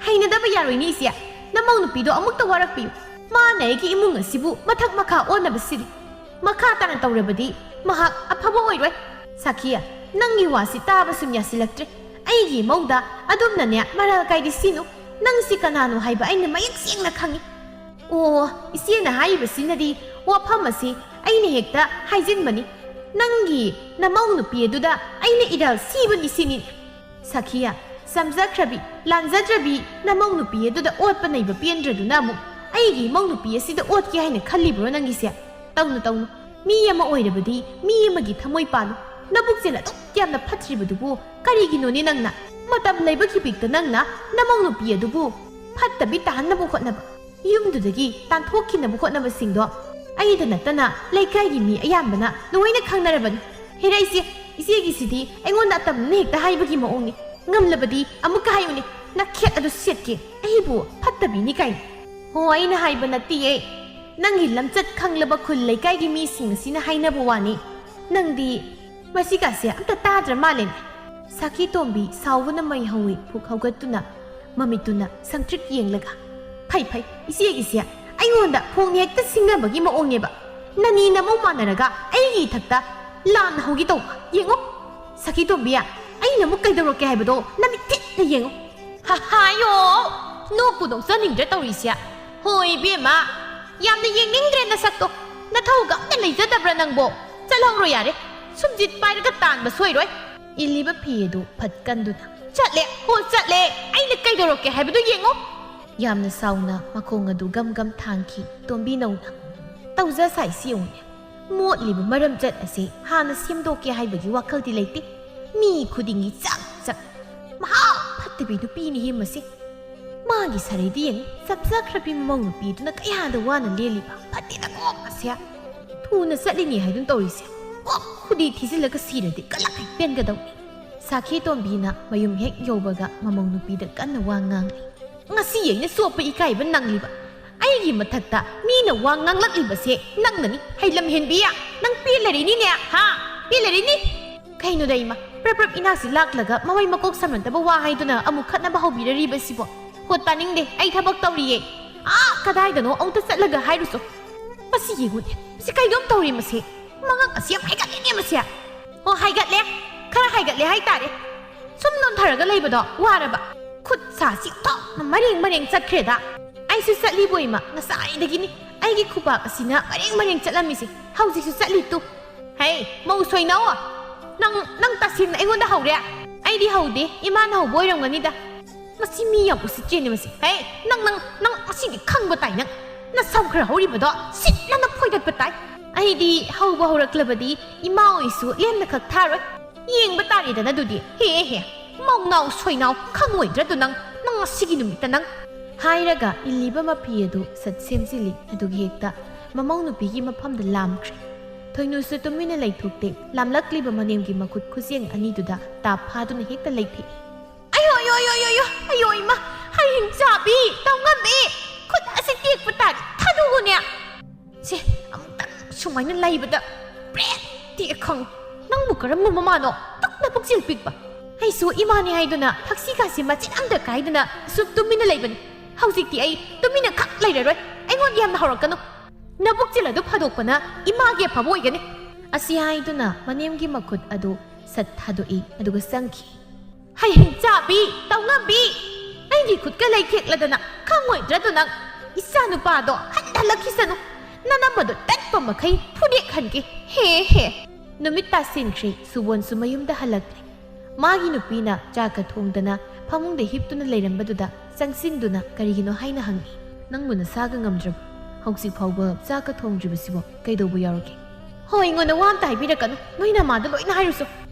ꯍꯩꯅꯗꯕ ꯌꯥꯔꯣꯏꯅꯦ, ꯏꯆꯦ꯫ ꯅꯃꯧ ꯅꯨꯄꯤꯗꯣ ꯑꯃꯨꯛꯇ ꯋꯥꯔꯛꯄꯤꯌꯨ꯫ ꯃꯥꯅ ꯑꯩꯒꯤ ꯏꯃꯨꯡ ꯑꯁꯤꯕꯨ ꯃꯊꯛ ꯃꯈꯥ ꯑꯣꯟꯅꯕ ꯁꯤꯜꯂꯤ꯫ ꯃꯈꯥ ꯇꯥꯅ ꯇꯧꯔꯕꯗꯤ ꯃꯍꯥꯛ ꯑꯐꯕ ꯑꯣꯏꯔꯣꯏ꯫ ꯁꯥꯈꯤꯌꯥ, ꯅꯪꯒꯤ ꯋꯥꯁꯤ ꯇꯥꯕ ꯁꯨꯝ ꯌꯥꯁꯤꯜꯂꯛꯇ꯭ꯔꯦ꯫ ꯑꯩꯒꯤ ꯃꯧꯗ ꯑꯗꯨꯝꯅꯅꯦ ꯃꯔꯥꯜ ꯀꯥꯏꯗꯤ ꯁꯤꯅꯨ꯫ ꯅꯪꯁꯤ ꯀꯅꯥꯅꯣ ꯍꯥꯏꯕ ꯑꯩꯅ ꯃꯌꯦꯛ ꯁꯦꯡꯅ ꯈꯪꯏ꯫ ꯑꯣ, ꯏꯆꯦꯅ ꯍꯥꯏꯔꯤꯕꯁꯤꯅꯗꯤ ꯋꯥꯐꯝ ꯑꯁꯤ ꯑꯩꯅ ꯍꯦꯛꯇ ꯍꯥꯏꯖꯤꯟꯕꯅꯤ꯫ ꯅꯪꯒꯤ ꯅꯃꯧ ꯅꯨꯄꯤ ꯑꯗꯨꯗ ꯑꯩꯅ ꯏꯔꯥꯜ ꯁꯤꯕꯅꯤ ꯁꯤꯅꯤ꯫ ꯁꯈꯤꯌꯥ, ꯁꯝꯖꯈ꯭ꯔꯕꯤ, ꯂꯥꯟꯖꯗ꯭ꯔꯕꯤ, ꯅꯃꯧ ꯅꯨꯄꯤ ꯑꯗꯨꯗ ꯑꯣꯠꯄ ꯅꯩꯕ ꯄꯦꯟꯗ꯭ꯔꯗꯨꯅ ꯑꯃꯨꯛ ꯑꯩꯒꯤ ꯏꯃꯧ ꯅꯨꯄꯤ ꯑꯁꯤꯗ ꯑꯣꯠꯀꯦ ꯍꯥꯏꯅ ꯈꯜꯂꯤꯕ꯭ꯔꯣ ꯅꯪꯒꯤꯁꯦ? ꯇꯧꯅꯨ, ꯇꯧꯅꯨ꯫ ꯃꯤ ꯑꯃ ꯑꯣꯏꯔꯕꯗꯤ ꯃꯤ ꯑꯃꯒꯤ ꯊꯃꯣꯏ ꯄꯥꯜꯂꯨ꯫ ꯅꯕꯨꯛꯆꯦꯜ ꯑꯗꯨꯛ ꯌꯥꯝꯅ ꯐꯠꯇ꯭ꯔꯤꯕꯗꯨꯕꯨ ꯀꯔꯤꯒꯤꯅꯣꯅꯦ ꯅꯪꯅ? ꯃꯇꯝ ꯂꯩꯕꯒꯤ ꯄꯤꯛꯇ ꯅꯪꯅ ꯅꯃꯧ ꯅꯨꯄꯤ ꯑꯗꯨꯕꯨ ꯐꯠꯇꯕꯤ ꯇꯥꯍꯟꯅꯕ ꯍꯣꯠꯅꯕ, ꯌꯨꯝꯗꯨꯗꯒꯤ ꯇꯥꯟꯊꯣꯛꯈꯤꯅꯕ ꯍꯣꯠꯅꯕꯁꯤꯡꯗꯣ ꯑꯩꯗ ꯅꯠꯇꯅ ꯂꯩꯀꯥꯏꯒꯤ ꯃꯤ ꯑꯌꯥꯝꯕꯅ ꯂꯣꯏꯅ ꯈꯪꯅꯔꯕꯅꯤ꯫ ꯍꯦꯔꯥ ꯏꯆꯦ, ꯏꯆꯦꯒꯤꯁꯤꯗꯤ ꯑꯩꯉꯣꯟꯗ ꯑꯇꯝꯅꯅ ꯍꯦꯛꯇ ꯍꯥꯏꯕꯒꯤ ꯃꯑꯣꯡꯅꯤ꯫ ꯉꯝꯂꯕꯗꯤ ꯑꯃꯨꯛꯀ ꯍꯥꯏꯌꯨꯅꯦ, ꯅꯈꯦꯠ ꯑꯗꯨ ꯁꯦꯠꯀꯦ, ꯑꯩꯕꯨ ꯐꯠꯇꯕꯤꯅꯤ ꯀꯥꯏꯅ꯫ ꯍꯣ, ꯑꯩꯅ ꯍꯥꯏꯕ ꯅꯠꯇꯤꯌꯦ꯫ ꯅꯪꯒꯤ ꯂꯝꯆꯠ ꯈꯪꯂꯕ ꯈꯨꯜ ꯂꯩꯀꯥꯏꯒꯤ ꯃꯤꯁꯤꯡ ꯑꯁꯤꯅ ꯍꯥꯏꯅꯕ ꯋꯥꯅꯤ꯫ ꯅꯪꯗꯤ ꯃꯁꯤꯒꯁꯦ ꯑꯝꯇ ꯇꯥꯗ꯭ꯔ ꯃꯥꯜꯂꯦꯅꯦ꯫ ꯁꯥꯈꯤ ꯇꯣꯝꯕꯤ ꯁꯥꯎꯕꯅ ꯃꯩ ꯍꯧꯏ ꯐꯨꯛ ꯍꯧꯒꯠꯇꯨꯅ ꯃꯃꯤꯠꯇꯨꯅ ꯁꯪꯇ꯭ꯔꯤꯛ ꯌꯦꯡꯂꯒ, "ꯐꯩ, ꯐꯩ, ꯏꯆꯦꯒꯤꯁꯦ ꯑꯩꯉꯣꯟꯗ ꯐꯣꯡ ꯍꯦꯛꯇ ꯁꯤꯡꯅꯕꯒꯤ ꯃꯑꯣꯡꯅꯦꯕ꯫ ꯅꯅꯤ ꯅꯃꯧ ꯃꯥꯟꯅꯔꯒ ꯑꯩꯒꯤ ꯏꯊꯛꯇ ꯂꯥꯟ ꯍꯧꯒꯦ ꯇꯧꯕ꯫ ꯌꯦꯡꯉꯣ, ꯁꯥꯈꯤ ꯇꯣꯝꯕꯤ, ꯑꯩꯅ ꯑꯃꯨꯛ ꯀꯩꯗꯧꯔꯛꯀꯦ ꯍꯥꯏꯕꯗꯣ ꯅꯃꯤꯠ ꯊꯤꯠꯅ ꯌꯦꯡꯉꯣ꯫" ꯍꯥ, ꯍꯥ, ꯌꯣ! ꯅꯣꯛꯄꯨ ꯅꯣꯛꯆꯅꯤꯡꯗ꯭ꯔꯦ ꯇꯧꯔꯤꯁꯦ꯫ ꯍꯣꯏ, ꯏꯕꯦꯝꯃ, ꯌꯥꯝꯅ ꯌꯦꯡꯅꯤꯡꯗ꯭ꯔꯦ ꯅꯁꯛꯇꯣ꯫ ꯅꯊꯧꯒ ꯑꯝꯇ ꯂꯩꯖꯗꯕ꯭ꯔꯥ ꯅꯪꯕꯣ? ꯆꯠꯍꯧꯔꯣ ꯌꯥꯔꯦ꯫ ꯁꯨꯝꯖꯤꯠ ꯄꯥꯏꯔꯒ ꯇꯥꯟꯕ ꯁꯣꯏꯔꯣꯏ꯫ ꯏꯜꯂꯤꯕ ꯐꯤ ꯑꯗꯨ ꯐꯠ ꯀꯟꯗꯨꯅ, "ꯆꯠꯂꯦ, ꯍꯣ, ꯆꯠꯂꯦ꯫ ꯑꯩꯅ ꯀꯩꯗꯧꯔꯛꯀꯦ ꯍꯥꯏꯕꯗꯨ ꯌꯦꯡꯉꯣ꯫" ꯌꯥꯝꯅ ꯁꯥꯎꯅ ꯃꯈꯣꯡ ꯑꯗꯨ ꯒꯝ ꯒꯝ ꯊꯥꯡꯈꯤ ꯇꯣꯝꯕꯤ ꯅꯧꯅ꯫ "ꯇꯧꯖ ꯁꯥꯏꯁꯤ ꯌꯦꯡꯉꯨꯅꯦ꯫ ꯃꯣꯠꯂꯤꯕ ꯃꯔꯝꯆꯠ ꯑꯁꯤ ꯍꯥꯟꯅ ꯁꯦꯝꯗꯣꯛꯀꯦ ꯍꯥꯏꯕꯒꯤ ꯋꯥꯈꯜꯗꯤ ꯂꯩꯇꯦ꯫ ꯃꯤ ꯈꯨꯗꯤꯡꯒꯤ ꯆꯞ ꯆꯞ꯫ ꯃꯍꯥ ꯐꯠꯇꯕꯤ ꯅꯨꯄꯤꯅꯤꯍꯦ ꯃꯁꯤ꯫ ꯃꯥꯒꯤ ꯁꯥꯔꯩꯗꯤ ꯌꯦꯡꯉꯨ, ꯆꯞꯆꯈ꯭ꯔꯕꯤ ꯃꯃꯧ ꯅꯨꯄꯤꯗꯨꯅ ꯀꯌꯥꯗ ꯋꯥꯅ ꯂꯦꯜꯂꯤꯕ꯫ ꯐꯠꯇꯦꯗꯀꯣ ꯃꯁꯦ꯫ ꯊꯨꯅ ꯆꯠꯂꯤꯅꯤ ꯍꯥꯏꯗꯨꯅ ꯇꯧꯔꯤꯁꯦ꯫ ꯀꯣꯛ ꯈꯨꯗꯤ ꯊꯤꯖꯤꯜꯂꯒ ꯁꯤꯔꯗꯤ ꯀꯂꯛ ꯍꯦꯛ ꯄꯦꯟꯒꯗꯧꯅꯤ꯫" ꯁꯥꯈꯤ ꯇꯣꯝꯕꯤꯅ ꯃꯌꯨꯝ ꯍꯦꯛ ꯌꯧꯕꯒ ꯃꯃꯧ ꯅꯨꯄꯤꯗ ꯀꯟꯅ ꯋꯥ ꯉꯥꯡꯂꯤ꯫ "ꯉꯁꯤ ꯑꯩꯅ ꯆꯣꯞꯄ ꯏꯀꯥꯏꯕ ꯅꯪꯂꯤꯕ꯫ ꯑꯩꯒꯤ ꯃꯊꯛꯇ ꯃꯤꯅ ꯋꯥ ꯉꯥꯡꯂꯛꯂꯤꯕꯁꯦ ꯅꯪꯅꯅꯤ, ꯍꯩꯂꯝ ꯍꯦꯟꯕꯤ꯫ ꯅꯪ ꯄꯦꯜꯂꯔꯤꯅꯤꯅꯦ, ꯍꯥ? ꯄꯦꯜꯂꯔꯤꯅꯤ?" ꯀꯩꯅꯣꯗ ꯏꯃꯥ, ꯄ꯭ꯔꯞ ꯄ꯭ꯔꯞ ꯏꯅꯥꯛꯁꯤ ꯂꯥꯛꯂꯒ ꯃꯃꯩ ꯃꯀꯣꯛ ꯁꯝꯅꯗꯕ ꯋꯥ ꯍꯥꯏꯗꯨꯅ ꯑꯃꯨꯛ ꯈꯠꯅꯕ ꯍꯧꯕꯤꯔꯔꯤꯕꯁꯤꯕꯣ? ꯍꯣ, ꯇꯥꯅꯤꯡꯗꯦ, ꯑꯩ ꯊꯕꯛ ꯇꯧꯔꯤꯌꯦ꯫ ꯑꯥ, ꯀꯗꯥꯏꯗꯅꯣ ꯑꯃꯨꯛꯇ ꯆꯠꯂꯒ ꯍꯥꯏꯔꯨꯁꯣ꯫ ꯃꯁꯤ ꯌꯦꯡꯉꯨꯅꯦ, ꯃꯁꯤ ꯀꯩꯅꯣꯝ ꯇꯧꯔꯤ ꯃꯁꯤ꯫ ꯃꯉꯛ ꯑꯁꯤ ꯌꯥꯝ ꯍꯥꯏꯒꯠꯂꯤꯅꯦ ꯃꯁꯤ꯫ ꯑꯣ, ꯍꯥꯏꯒꯠꯂꯦ, ꯈꯔ ꯍꯥꯏꯒꯠꯂꯦ ꯍꯥꯏꯇꯥꯔꯦ꯫ ꯁꯨꯝ ꯅꯣꯟꯊꯔꯒ ꯂꯩꯕꯗꯣ ꯋꯥꯔꯕ? ꯈꯨꯠ ꯁꯥꯁꯤ ꯑꯣꯟꯊꯣꯛꯅ ꯃꯔꯦꯡ ꯃꯔꯦꯡ ꯆꯠꯈ꯭ꯔꯦꯗ꯫ ꯑꯩꯁꯨ ꯆꯠꯂꯤꯕꯣ ꯏꯃꯥ, ꯉꯁꯥꯏꯗꯒꯤꯅꯤ ꯑꯩꯒꯤ ꯈꯨꯕꯥꯛ ꯑꯁꯤꯅ ꯃꯔꯦꯡ ꯃꯔꯦꯡ ꯆꯠꯂꯝꯃꯤꯁꯦ꯫ ꯍꯧꯖꯤꯛꯁꯨ ꯆꯠꯂꯤ ꯇꯨ꯫ ꯍꯦ, ꯃꯧ ꯁꯣꯏꯅꯧ! ꯅꯪ, ꯅꯪ ꯇꯁꯦꯡꯅ ꯑꯩꯉꯣꯟꯗ ꯍꯧꯔꯦ? ꯑꯩꯗꯤ ꯍꯧꯗꯦ, ꯏꯃꯥꯅ ꯍꯧꯕ ꯑꯣꯏꯔꯝꯒꯅꯤꯗ꯫ ꯃꯁꯤ ꯃꯤ ꯌꯥꯝ ꯎꯁꯤꯠꯇ꯭ꯔꯦꯅꯦ ꯃꯁꯤ꯫ ꯍꯦ, ꯅꯪ, ꯅꯪ, ꯅꯪ ꯉꯁꯤꯗꯤ ꯈꯪꯕ ꯇꯥꯏ ꯅꯪ꯫ ꯅꯁꯝ ꯈꯔ ꯍꯧꯔꯤꯕꯗꯣ ꯁꯤꯠ ꯅꯥꯟꯅ ꯐꯣꯏꯗꯠꯄ ꯇꯥꯏ꯫ ꯑꯩꯗꯤ ꯍꯧꯕ ꯍꯧꯔꯛꯂꯕꯗꯤ ꯏꯃꯥ ꯍꯣꯏꯁꯨ ꯂꯦꯝꯅ ꯈꯛ ꯊꯥꯔꯣꯏ꯫ ꯌꯦꯡꯕ ꯇꯥꯔꯦꯗꯅ ꯑꯗꯨꯗꯤ꯫ ꯍꯦ ꯍꯦ, ꯃꯧꯅꯥꯎ ꯁꯣꯏꯅꯥꯎ ꯈꯪꯉꯣꯏꯗ꯭ꯔꯗꯨ ꯅꯪ, ꯅꯪ ꯉꯁꯤꯒꯤ ꯅꯨꯃꯤꯠꯇ ꯅꯪ꯫ ꯍꯥꯏꯔꯒ ꯏꯜꯂꯤꯕ ꯃꯐꯤ ꯑꯗꯨ ꯁꯠ ꯁꯦꯝꯖꯤꯜꯂꯤ, ꯑꯗꯨꯒ ꯍꯦꯛꯇ ꯃꯃꯧ ꯅꯨꯄꯤꯒꯤ ꯃꯐꯝꯗ ꯂꯥꯝꯈ꯭ꯔꯦ꯫ ꯊꯣꯏꯅꯨꯁꯨ ꯇꯨꯃꯤꯟꯅ ꯂꯩꯊꯣꯛꯇꯦ, ꯂꯥꯝꯂꯛꯂꯤꯕ ꯃꯅꯦꯝꯒꯤ ꯃꯈꯨꯠ ꯈꯨꯖꯦꯡ ꯑꯅꯤꯗꯨꯗ ꯇꯥꯞ ꯐꯥꯗꯨꯅ ꯍꯦꯛꯇ ꯂꯩꯊꯦꯛꯏ꯫ ꯑꯌꯣ, ꯑꯌꯣ, ꯑꯌꯣ, ꯑꯌꯣ, ꯑꯌꯣ, ꯏꯃꯥ! ꯍꯌꯦꯡ ꯆꯥꯕꯤ! ꯇꯧꯉꯝꯕꯤ! ꯈꯨꯠ ꯑꯁꯤ ꯇꯦꯛꯄ ꯇꯥꯔꯦ! ꯊꯥꯗꯣꯛꯎꯅꯦ! ꯁꯦ, ꯑꯃꯨꯛꯇꯪ ꯁꯨꯃꯥꯏꯅ ꯂꯩꯕꯗ ꯕ꯭ꯔꯦꯛ ꯇꯦꯛꯑꯦ ꯈꯪꯉꯨ꯫ ꯅꯪꯕꯨ ꯀꯔꯝꯕ ꯃꯃꯥꯅꯣ? ꯇꯨꯛꯅ ꯄꯨꯛꯆꯦꯜ ꯄꯤꯛꯄ꯫ ꯑꯩꯁꯨ ꯏꯃꯥꯅꯤ ꯍꯥꯏꯗꯨꯅ ꯊꯛꯁꯤ ꯈꯥꯁꯤ ꯃꯆꯤꯟ ꯑꯝꯇ ꯀꯥꯏꯗꯅ ꯁꯨꯝ ꯇꯨꯃꯤꯟꯅ ꯂꯩꯕꯅꯤ꯫ ꯍꯧꯖꯤꯛꯇꯤ ꯑꯩ ꯇꯨꯃꯤꯟꯅ ꯈꯛ ꯂꯩꯔꯔꯣꯏ꯫ ꯑꯩꯉꯣꯟꯗ ꯌꯥꯝꯅ ꯍꯧꯔꯛꯀꯅꯨ꯫ ꯅꯕꯨꯛꯆꯦꯜ ꯑꯗꯨ ꯐꯥꯗꯣꯛꯄꯅ ꯏꯃꯥꯒꯤ ꯑꯐꯕ ꯑꯣꯏꯒꯅꯤ꯫ ꯑꯁꯤ ꯍꯥꯏꯗꯨꯅ ꯃꯅꯦꯝꯒꯤ ꯃꯈꯨꯠ ꯑꯗꯨ ꯁꯠ ꯊꯥꯗꯣꯛꯏ, ꯑꯗꯨꯒ ꯆꯪꯈꯤ꯫ ꯍꯌꯦꯡ ꯆꯥꯕꯤ, ꯇꯧꯉꯝꯕꯤ! ꯑꯩꯒꯤ ꯈꯨꯠꯀ ꯂꯩꯊꯦꯛꯂꯗꯅ ꯈꯪꯉꯣꯏꯗ꯭ꯔꯗꯨ ꯅꯪ? ꯏꯆꯥ ꯅꯨꯄꯥꯗꯣ ꯍꯟꯊ ꯍꯜꯂꯛꯈꯤꯁꯅꯨ꯫ ꯅꯅꯝ ꯑꯗꯨ ꯇꯠꯄ ꯃꯈꯩ ꯐꯨꯗꯦꯛꯍꯟꯒꯦ꯫ ꯍꯦ ꯍꯦ! ꯅꯨꯃꯤꯠ ꯇꯥꯁꯤꯟꯈ꯭ꯔꯦ, ꯁꯨꯕꯣꯟꯁꯨ ꯃꯌꯨꯝꯗ ꯍꯜꯂꯛꯂꯦ꯫ ꯃꯥꯒꯤ ꯅꯨꯄꯤꯅ ꯆꯥꯛꯀ ꯊꯣꯡꯗꯅ ꯐꯃꯨꯡꯗ ꯍꯤꯞꯇꯨꯅ ꯂꯩꯔꯝꯕꯗꯨꯗ ꯆꯪꯁꯤꯟꯗꯨꯅ ꯀꯔꯤꯒꯤꯅꯣ ꯍꯥꯏꯅ ꯍꯪꯉꯤ꯫ "ꯅꯪꯕꯨ ꯅꯁꯥꯒ ꯉꯝꯗ꯭ꯔꯕ? ꯍꯧꯖꯤꯛ ꯐꯥꯎꯕ ꯆꯥꯛꯀ ꯊꯣꯡꯗ꯭ꯔꯤꯕꯁꯤꯕꯣ ꯀꯩꯗꯧꯕ ꯌꯥꯎꯔꯒꯦ?" "ꯍꯣ, ꯑꯩꯉꯣꯟꯗ ꯋꯥ ꯑꯝꯇ ꯍꯥꯏꯕꯤꯔꯛꯀꯅꯨ, ꯅꯣꯏ ꯅꯃꯥꯗ ꯂꯣꯏꯅ ꯍꯥꯏꯔꯨꯁꯣ꯫"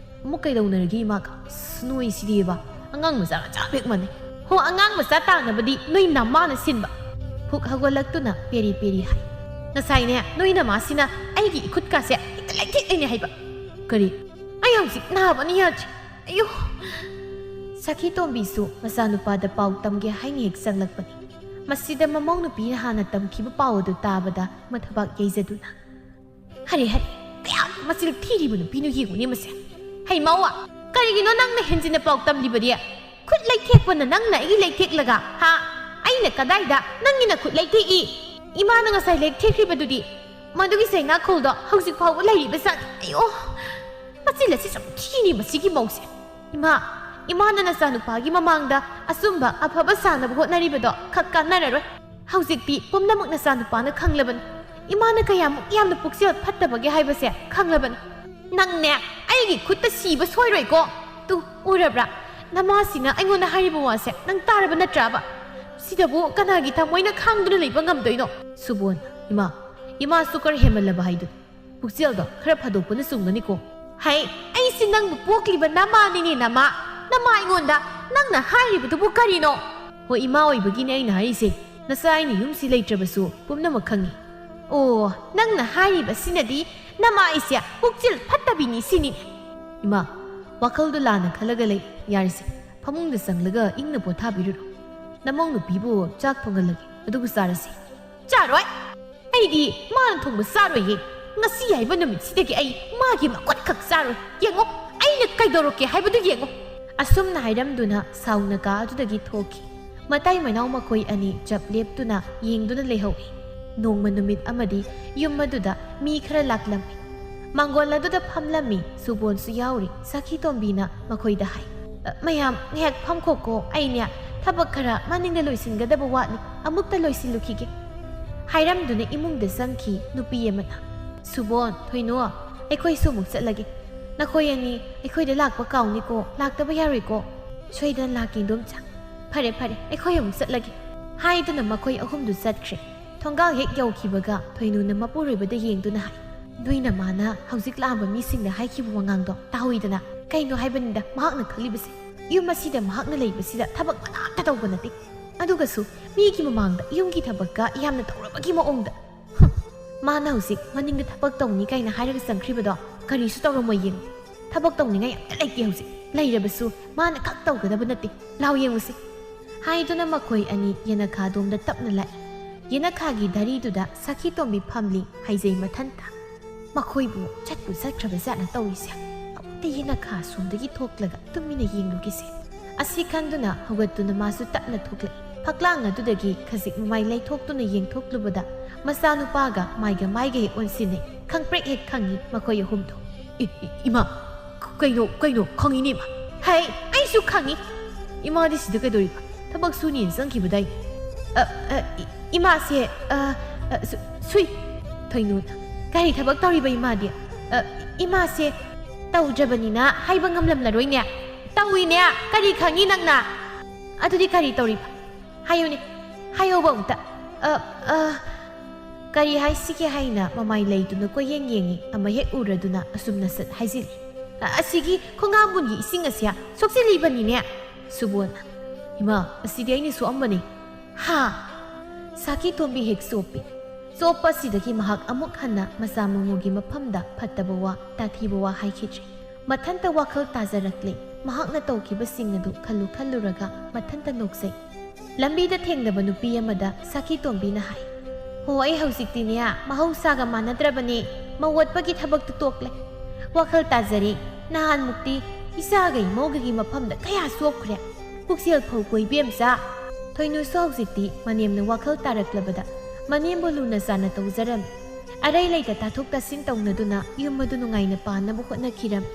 "ꯑꯃꯨꯛ ꯀꯩꯗꯧꯅꯔꯒꯦ ꯏꯃꯥꯒ? ꯑꯁ, ꯅꯣꯏꯁꯤꯗꯤꯕ, ꯑꯉꯥꯡ ꯃꯆꯥ ꯃꯆꯥ ꯍꯦꯛ ꯃꯥꯟꯅꯩ꯫" "ꯍꯣ, ꯑꯉꯥꯡ ꯃꯆꯥ ꯇꯥꯅꯕꯗꯤ ꯅꯣꯏ ꯅꯃꯥꯅ ꯁꯤꯟꯕ꯫" ꯍꯨꯛ ꯍꯧꯒꯠꯂꯛꯇꯨꯅ ꯄꯦꯔꯤ ꯄꯦꯔꯤ ꯍꯥꯏ꯫ "ꯉꯁꯥꯏꯅꯦ, ꯅꯣꯏ ꯅꯃꯥꯁꯤꯅ ꯑꯩꯒꯤ ꯏꯈꯨꯠꯀꯥꯁꯦ ꯍꯦꯛꯇ ꯂꯩꯊꯦꯛꯂꯤꯅꯦ ꯍꯥꯏꯕ꯫" "ꯀꯔꯤ?" "ꯑꯩ ꯍꯧꯖꯤꯛ ꯅꯥꯕꯅ ꯌꯥꯗ꯭ꯔꯦ꯫ ꯑꯌꯣ!" ꯁꯈꯤ ꯇꯣꯝꯕꯤꯁꯨ ꯃꯆꯥꯅꯨꯄꯥꯗ ꯄꯥꯎ ꯇꯝꯒꯦ ꯍꯥꯏꯅ ꯍꯦꯛ ꯆꯪꯂꯛꯄꯅꯤ꯫ ꯃꯁꯤꯗ ꯃꯃꯧ ꯅꯨꯄꯤꯅ ꯍꯥꯟꯅ ꯇꯝꯈꯤꯕ ꯄꯥꯎ ꯑꯗꯨ ꯇꯥꯕꯗ ꯃꯊꯕꯥꯛ ꯌꯩꯖꯗꯨꯅ, "ꯍꯔꯦ, ꯍꯔꯦ, ꯀꯌꯥꯝ ꯃꯆꯤꯜ ꯊꯤꯔꯤꯕ ꯅꯨꯄꯤꯅꯣ ꯌꯦꯡꯉꯨꯅꯦ ꯃꯁꯦ꯫ "ꯍꯩ ꯃꯧ, ꯀꯔꯤꯒꯤꯅꯣ ꯅꯪꯅ ꯍꯦꯟꯖꯤꯟꯅ ꯄꯥꯎ ꯇꯝꯂꯤꯕꯗꯤ? ꯈꯨꯠ ꯂꯩꯊꯦꯛꯄꯅ ꯅꯪꯅ ꯑꯩꯒꯤ ꯂꯩꯊꯦꯛꯂꯒ, ꯍꯥ? ꯑꯩꯅ ꯀꯗꯥꯏꯗ ꯅꯪꯒꯤꯅ ꯈꯨꯠ ꯂꯩꯊꯦꯛꯏ? ꯏꯃꯥꯅ ꯉꯁꯥꯏ ꯂꯩꯊꯦꯛꯈ꯭ꯔꯤꯕꯗꯨꯗꯤ? ꯃꯗꯨꯒꯤ ꯆꯩꯅꯥꯈꯣꯜꯗꯣ ꯍꯧꯖꯤꯛ ꯐꯥꯎꯕ ꯂꯩꯔꯤꯕ ꯖꯥꯠꯅꯤ꯫ ꯑꯌꯣ, ꯃꯆꯤꯜ ꯑꯁꯤ ꯌꯥꯝ ꯊꯤꯅꯤ ꯃꯁꯤꯒꯤ ꯃꯧꯁꯦ꯫ ꯏꯃꯥ, ꯏꯃꯥꯅ ꯅꯆꯥꯅꯨꯄꯥꯒꯤ ꯃꯃꯥꯡꯗ ꯑꯆꯨꯝꯕ ꯑꯐꯕ ꯁꯥꯅꯕ ꯍꯣꯠꯅꯔꯤꯕꯗꯣ ꯈꯛ ꯀꯥꯟꯅꯔꯔꯣꯏ꯫ ꯍꯧꯖꯤꯛꯇꯤ ꯄꯨꯝꯅꯃꯛ ꯅꯆꯥꯅꯨꯄꯥꯅ ꯈꯪꯂꯕꯅꯤ꯫ ꯏꯃꯥꯅ ꯀꯌꯥꯃꯨꯛ ꯌꯥꯝꯅ ꯄꯨꯛꯆꯦꯜ ꯐꯠꯇꯕꯒꯦ ꯍꯥꯏꯕꯁꯦ ꯈꯪꯂꯕꯅꯤ꯫ ꯅꯪꯅꯦ, ꯑꯩꯒꯤ ꯈꯨꯠꯇ ꯁꯤꯕ ꯁꯣꯏꯔꯣꯏꯀꯣ꯫ ꯇꯨ, ꯎꯔꯕ꯭ꯔꯥ? ꯅꯃꯥꯁꯤꯅ ꯑꯩꯉꯣꯟꯗ ꯍꯥꯏꯔꯤꯕ ꯋꯥꯁꯦ ꯅꯪ ꯇꯥꯔꯕ ꯅꯠꯇ꯭ꯔꯕ? ꯁꯤꯗꯕꯨ ꯀꯅꯥꯒꯤ ꯊꯃꯣꯏꯅ ꯈꯥꯡꯗꯨꯅ ꯂꯩꯕ ꯉꯝꯗꯣꯏꯅꯣ?" "ꯁꯨꯕꯣꯟ, ꯏꯃꯥ, ꯏꯃꯥꯁꯨ ꯈꯔ ꯍꯦꯟꯃꯜꯂꯕ ꯍꯥꯏꯗꯨꯅꯤ꯫ ꯄꯨꯛꯆꯦꯜꯗꯣ ꯈꯔ ꯐꯥꯗꯣꯛꯄꯅ ꯆꯨꯝꯒꯅꯤꯀꯣ꯫" "ꯍꯩ, ꯑꯩꯁꯤ ꯅꯪꯕꯨ ꯄꯣꯛꯂꯤꯕ ꯅꯃꯥꯅꯤꯅꯦ, ꯅꯃꯥ꯫ ꯅꯃꯥ ꯑꯩꯉꯣꯟꯗ ꯅꯪꯅ ꯍꯥꯏꯔꯤꯕꯗꯨꯕꯨ ꯀꯔꯤꯅꯣ?" "ꯍꯣꯏ, ꯏꯃꯥ ꯑꯣꯏꯕꯒꯤꯅꯦ ꯑꯩꯅ ꯍꯥꯏꯔꯤꯁꯦ꯫ ꯅꯆꯥ ꯑꯩꯅ ꯌꯨꯝꯁꯤ ꯂꯩꯇ꯭ꯔꯕꯁꯨ ꯄꯨꯝꯅꯃꯛ ꯈꯪꯉꯤ꯫" "ꯑꯣ, ꯅꯪꯅ ꯍꯥꯏꯔꯤꯕꯁꯤꯅꯗꯤ ꯅꯃꯥ ꯑꯩꯁꯦ ꯄꯨꯛꯆꯦꯜ ꯐꯠꯇꯕꯤꯅꯤ ꯁꯤꯅꯤꯅꯦ꯫" "ꯏꯃꯥ, ꯋꯥꯈꯜꯗꯣ ꯂꯥꯟꯅ ꯈꯜꯂꯒ ꯂꯩ꯫ ꯌꯥꯔꯦꯁꯦ, ꯐꯃꯨꯡꯗ ꯆꯪꯂꯒ ꯏꯪꯅ ꯄꯣꯊꯥꯕꯤꯔꯨꯔꯣ꯫ ꯅꯃꯧ ꯅꯨꯄꯤꯕꯨ ꯆꯥꯛ ꯊꯣꯡꯍꯜꯂꯒꯦ, ꯑꯗꯨꯒ ꯆꯥꯔꯁꯤ꯫" "ꯆꯥꯔꯣꯏ꯫ ꯑꯩꯗꯤ ꯃꯥꯅ ꯊꯣꯡꯕ ꯆꯥꯔꯣꯏꯌꯦ꯫ ꯉꯁꯤ ꯍꯥꯏꯕ ꯅꯨꯃꯤꯠꯁꯤꯗꯒꯤ ꯑꯩ ꯃꯥꯒꯤ ꯃꯈꯨꯠ ꯈꯛ ꯆꯥꯔꯣꯏ꯫ ꯌꯦꯡꯉꯣ, ꯑꯩꯅ ꯀꯩꯗꯧꯔꯛꯀꯦ ꯍꯥꯏꯕꯗꯨ ꯌꯦꯡꯉꯣ꯫" ꯑꯁꯨꯝꯅ ꯍꯥꯏꯔꯝꯗꯨꯅ ꯁꯥꯎꯅ ꯀꯥ ꯑꯗꯨꯗꯒꯤ ꯊꯣꯛꯈꯤ꯫ ꯃꯇꯩ ꯃꯅꯥꯎ ꯃꯈꯣꯏ ꯑꯅꯤ ꯆꯞ ꯂꯦꯞꯇꯨꯅ ꯌꯦꯡꯗꯨꯅ ꯂꯩꯍꯧꯏ꯫ ꯅꯣꯡꯃ ꯅꯨꯃꯤꯠ ꯑꯃꯗꯤ ꯌꯨꯝ ꯑꯗꯨꯗ ꯃꯤ ꯈꯔ ꯂꯥꯛꯂꯝꯃꯤ꯫ ꯃꯥꯡꯒꯣꯜ ꯑꯗꯨꯗ ꯐꯝꯂꯝꯃꯤ ꯁꯨꯕꯣꯟꯁꯨ ꯌꯥꯎꯔꯤ꯫ ꯁꯈꯤ ꯇꯣꯝꯕꯤꯅ ꯃꯈꯣꯏꯗ ꯍꯥꯏ, "ꯑ, ꯃꯌꯥꯝ ꯉꯥꯏꯍꯥꯛ ꯐꯝꯈꯣꯀꯣ, ꯑꯩꯅꯦ ꯊꯕꯛ ꯈꯔ ꯃꯅꯤꯡꯗ ꯂꯣꯏꯁꯤꯟꯒꯗꯕ ꯋꯥꯠꯂꯤ, ꯑꯃꯨꯛꯇ ꯂꯣꯏꯁꯤꯜꯂꯨꯈꯤꯒꯦ꯫" ꯍꯥꯏꯔꯝꯗꯨꯅ ꯏꯃꯨꯡꯗ ꯆꯪꯈꯤ ꯅꯨꯄꯤ ꯑꯃꯅ꯫ "ꯁꯨꯕꯣꯟ, ꯊꯣꯏꯅꯣ, ꯑꯩꯈꯣꯏꯁꯨ ꯑꯃꯨꯛ ꯆꯠꯂꯒꯦ꯫ ꯅꯈꯣꯏ ꯑꯅꯤ ꯑꯩꯈꯣꯏꯗ ꯂꯥꯛꯄ ꯀꯥꯎꯅꯤꯀꯣ, ꯂꯥꯛꯇꯕ ꯌꯥꯔꯣꯏꯀꯣ꯫" "ꯁꯣꯏꯗꯅ ꯂꯥꯛꯀꯦ, ꯏꯟꯗꯣꯝꯆꯥ꯫" "ꯐꯔꯦ ꯐꯔꯦ, ꯑꯩꯈꯣꯏ ꯑꯃꯨꯛ ꯆꯠꯂꯒꯦ꯫" ꯍꯥꯏꯗꯨꯅ ꯃꯈꯣꯏ ꯑꯍꯨꯝꯗꯨ ꯆꯠꯈ꯭ꯔꯦ꯫ ꯊꯣꯡꯒꯥꯜ ꯍꯦꯛ ꯌꯧꯈꯤꯕꯒ ꯊꯣꯏꯅꯨꯅ ꯃꯄꯨꯔꯣꯏꯕꯗ ꯌꯦꯡꯗꯨꯅ ꯍꯥꯏ, "ꯅꯣꯏ ꯅꯃꯥꯅ ꯍꯧꯖꯤꯛ ꯂꯥꯛꯑꯝꯕ ꯃꯤꯁꯤꯡꯅ ꯍꯥꯏꯈꯤꯕ ꯋꯥꯉꯥꯡꯗꯣ ꯇꯥꯍꯧꯏꯗꯅ? ꯀꯩꯅꯣ ꯍꯥꯏꯕꯅꯤꯗ ꯃꯍꯥꯛꯅ ꯈꯜꯂꯤꯕꯁꯦ? ꯌꯨꯝ ꯑꯁꯤꯗ ꯃꯍꯥꯛꯅ ꯂꯩꯕꯁꯤꯗ ꯊꯕꯛ ꯃꯅꯥ ꯑꯃꯠꯇ ꯇꯧꯕ ꯅꯠꯇꯦ꯫ ꯑꯗꯨꯒꯁꯨ ꯃꯤꯒꯤ ꯃꯃꯥꯡꯗ ꯌꯨꯝꯒꯤ ꯊꯕꯛꯀ ꯌꯥꯝꯅ ꯇꯧꯔꯕꯒꯤ ꯃꯑꯣꯡꯗ꯫ ꯍꯨꯝ, ꯃꯥꯅ ꯍꯧꯖꯤꯛ ꯃꯅꯤꯡꯗ ꯊꯕꯛ ꯇꯧꯅꯤ ꯀꯥꯏꯅ ꯍꯥꯏꯔꯒ ꯆꯪꯈ꯭ꯔꯤꯕꯗꯣ ꯀꯔꯤꯁꯨ ꯇꯧꯔꯝꯃꯣꯏ ꯌꯦꯡꯉꯨ꯫ ꯊꯕꯛ ꯇꯧꯅꯤꯡꯉꯥꯏ ꯑꯝꯇ ꯂꯩꯇꯦ ꯍꯧꯖꯤꯛ꯫ ꯂꯩꯔꯕꯁꯨ ꯃꯥꯅ ꯈꯛ ꯇꯧꯒꯗꯕ ꯅꯠꯇꯦ꯫ ꯂꯥꯎ ꯌꯦꯡꯉꯨꯁꯤ꯫" ꯍꯥꯏꯗꯨꯅ ꯃꯈꯣꯏ ꯑꯅꯤ ꯌꯦꯅꯈꯥꯗꯣꯝꯗ ꯇꯞꯅ ꯂꯥꯛꯏ꯫ ꯌꯦꯅꯈꯥꯒꯤ ꯙꯔꯤꯗꯨꯗ ꯁꯈꯤ ꯇꯣꯝꯕꯤ ꯐꯝꯂꯤ, ꯍꯩꯖꯩ ꯃꯊꯟꯇ꯫ "ꯃꯈꯣꯏꯕꯨ ꯆꯠꯄꯨ ꯆꯠꯈ꯭ꯔꯕ ꯖꯥꯠꯅ ꯇꯧꯔꯤꯁꯦ꯫ ꯑꯩꯒꯤ ꯅꯥꯈꯥ ꯁꯣꯝꯗꯒꯤ ꯊꯣꯛꯂꯒ ꯇꯨꯃꯤꯟꯅ ꯌꯦꯡꯂꯨꯒꯦꯁꯦ꯫ ꯑꯁꯤ ꯈꯟꯗꯨꯅ ꯍꯧꯒꯠꯇꯨꯅ ꯃꯥꯁꯨ ꯇꯞꯅ ꯊꯣꯛꯂꯛꯏ꯫ ꯐꯛꯂꯥꯡ ꯑꯗꯨꯗꯒꯤ ꯈꯖꯤꯛ ꯃꯃꯥꯏ ꯂꯩꯊꯣꯛꯇꯨꯅ ꯌꯦꯡꯊꯣꯛꯂꯨꯕꯗ ꯃꯆꯥꯅꯨꯄꯥꯒ ꯃꯥꯏꯒ ꯃꯥꯏꯒ ꯍꯦꯛ ꯑꯣꯟꯁꯤꯟꯅꯩ꯫ ꯈꯪꯄ꯭ꯔꯦꯛ ꯍꯦꯛ ꯈꯪꯉꯤ ꯃꯈꯣꯏ ꯑꯍꯨꯝꯗꯣ꯫ "ꯏ-, ꯏ-, ꯏꯃꯥ, ꯀꯩꯅꯣ, ꯀꯩꯅꯣ, ꯈꯪꯉꯤꯅꯦ ꯏꯃꯥ꯫" "ꯍꯩ, ꯑꯩꯁꯨ ꯈꯪꯉꯤ꯫ ꯏꯃꯥꯗꯤ ꯁꯤꯗ ꯀꯩꯗꯧꯔꯤꯕ? ꯊꯕꯛ ꯁꯨꯅꯤꯅ ꯆꯪꯈꯤꯕꯗꯥꯏ?" "ꯑ, ꯑ, ꯏ-, ꯏꯃꯥꯁꯦ, ꯑ, ꯑ, ꯁꯨ-, ꯁꯨꯏ꯫" ꯊꯣꯏꯅꯨꯅ, "ꯀꯔꯤ ꯊꯕꯛ ꯇꯧꯔꯤꯕ ꯏꯃꯥꯗꯤ?" "ꯑ, ꯏꯃꯥꯁꯦ ꯇꯧꯗ꯭ꯔꯕꯅꯤꯅ ꯍꯥꯏꯕ ꯉꯝꯂꯝꯂꯔꯣꯏꯅꯦ꯫" "ꯇꯧꯏꯅꯦ꯫ ꯀꯔꯤ ꯈꯪꯉꯤ ꯅꯪꯅ? ꯑꯗꯨꯗꯤ ꯀꯔꯤ ꯇꯧꯔꯤꯕ? ꯍꯥꯏꯌꯨꯅꯦ, ꯍꯥꯏꯌꯣꯕ ꯑꯃꯨꯛꯇ꯫" "ꯑ, ꯑ, ꯀꯔꯤ ꯍꯥꯏꯁꯤꯒꯦ?" ꯍꯥꯏꯅ ꯃꯃꯥꯏ ꯂꯩꯗꯨꯅ ꯀꯣꯏꯌꯦꯡ ꯌꯦꯡꯉꯤ꯫ ꯑꯃ ꯍꯦꯛ ꯎꯔꯗꯨꯅ ꯑꯁꯨꯝꯅ ꯁꯠ ꯍꯥꯏꯖꯤꯜꯂꯤ꯫ "ꯑ-, ꯑꯁꯤꯒꯤ ꯈꯣꯡꯉꯥꯝꯕꯨꯟꯒꯤ ꯏꯁꯤꯡ ꯑꯁꯦ ꯁꯣꯛꯆꯤꯜꯂꯤꯕꯅꯤꯅꯦ꯫" ꯁꯨꯕꯣꯟꯅ, "ꯏꯃꯥ, ꯑꯁꯤꯗꯤ ꯑꯩꯅ ꯁꯣꯛꯑꯝꯕꯅꯤ꯫" "ꯍꯥ?" ꯁꯥꯀꯤ ꯇꯣꯝꯕꯤ ꯍꯦꯛ ꯆꯣꯞꯄꯤ꯫ ꯆꯣꯞꯄ ꯑꯁꯤꯗꯒꯤ ꯃꯍꯥꯛ ꯑꯃꯨꯛ ꯍꯟꯅ ꯃꯆꯥ ꯃꯃꯧꯒꯤ ꯃꯐꯝꯗ ꯐꯠꯇꯕ ꯋꯥ, ꯇꯥꯊꯤꯕ ꯋꯥ ꯍꯥꯏꯈꯤꯗ꯭ꯔꯦ꯫ ꯃꯊꯟꯇ ꯋꯥꯈꯜ ꯇꯥꯖꯔꯛꯂꯦ꯫ ꯃꯍꯥꯛꯅ ꯇꯧꯈꯤꯕꯁꯤꯡ ꯑꯗꯨ ꯈꯜꯂꯨ ꯈꯜꯂꯨꯔꯒ ꯃꯊꯟꯇ ꯅꯣꯛꯆꯩ꯫ ꯂꯝꯕꯤꯗ ꯊꯦꯡꯅꯕ ꯅꯨꯄꯤ ꯑꯃꯗ ꯁꯥꯀꯤ ꯇꯣꯝꯕꯤꯅ ꯍꯥꯏ, "ꯍꯣ, ꯑꯩ ꯍꯧꯖꯤꯛꯇꯤꯅꯦ ꯃꯍꯧꯁꯥꯒ ꯃꯥꯟꯅꯗ꯭ꯔꯕꯅꯦ꯫ ꯃꯧ ꯑꯣꯠꯄꯒꯤ ꯊꯕꯛꯇꯨ ꯇꯣꯛꯂꯦ꯫ ꯋꯥꯈꯜ ꯇꯥꯖꯔꯦ꯫ ꯅꯍꯥꯟꯃꯨꯛꯇꯤ ꯏꯆꯥꯒ ꯏꯃꯧꯒꯒꯤ ꯃꯐꯝꯗ ꯀꯌꯥ ꯆꯣꯞꯈ꯭ꯔꯦ꯫ ꯄꯨꯛꯆꯦꯜ ꯐꯧ ꯀꯣ ꯏꯕꯦꯝꯆꯥ꯫" ꯊꯣꯏꯅꯨꯁꯨ ꯍꯧꯖꯤꯛꯇꯤ ꯃꯅꯦꯝꯅ ꯋꯥꯈꯜ ꯇꯥꯔꯛꯂꯕꯗ ꯃꯅꯦꯝꯕꯨ ꯂꯨꯅ ꯆꯥꯅ ꯇꯧꯖꯔꯝꯃꯤ꯫ ꯑꯔꯩ ꯂꯩꯇ ꯇꯥꯊꯣꯛ ꯇꯥꯁꯤꯟ ꯇꯧꯅꯗꯨꯅ ꯌꯨꯝ ꯑꯗꯨ ꯅꯨꯡꯉꯥꯏꯅ ꯄꯥꯟꯅꯕ ꯍꯣꯠꯅꯈꯤꯔꯝꯃꯤ꯫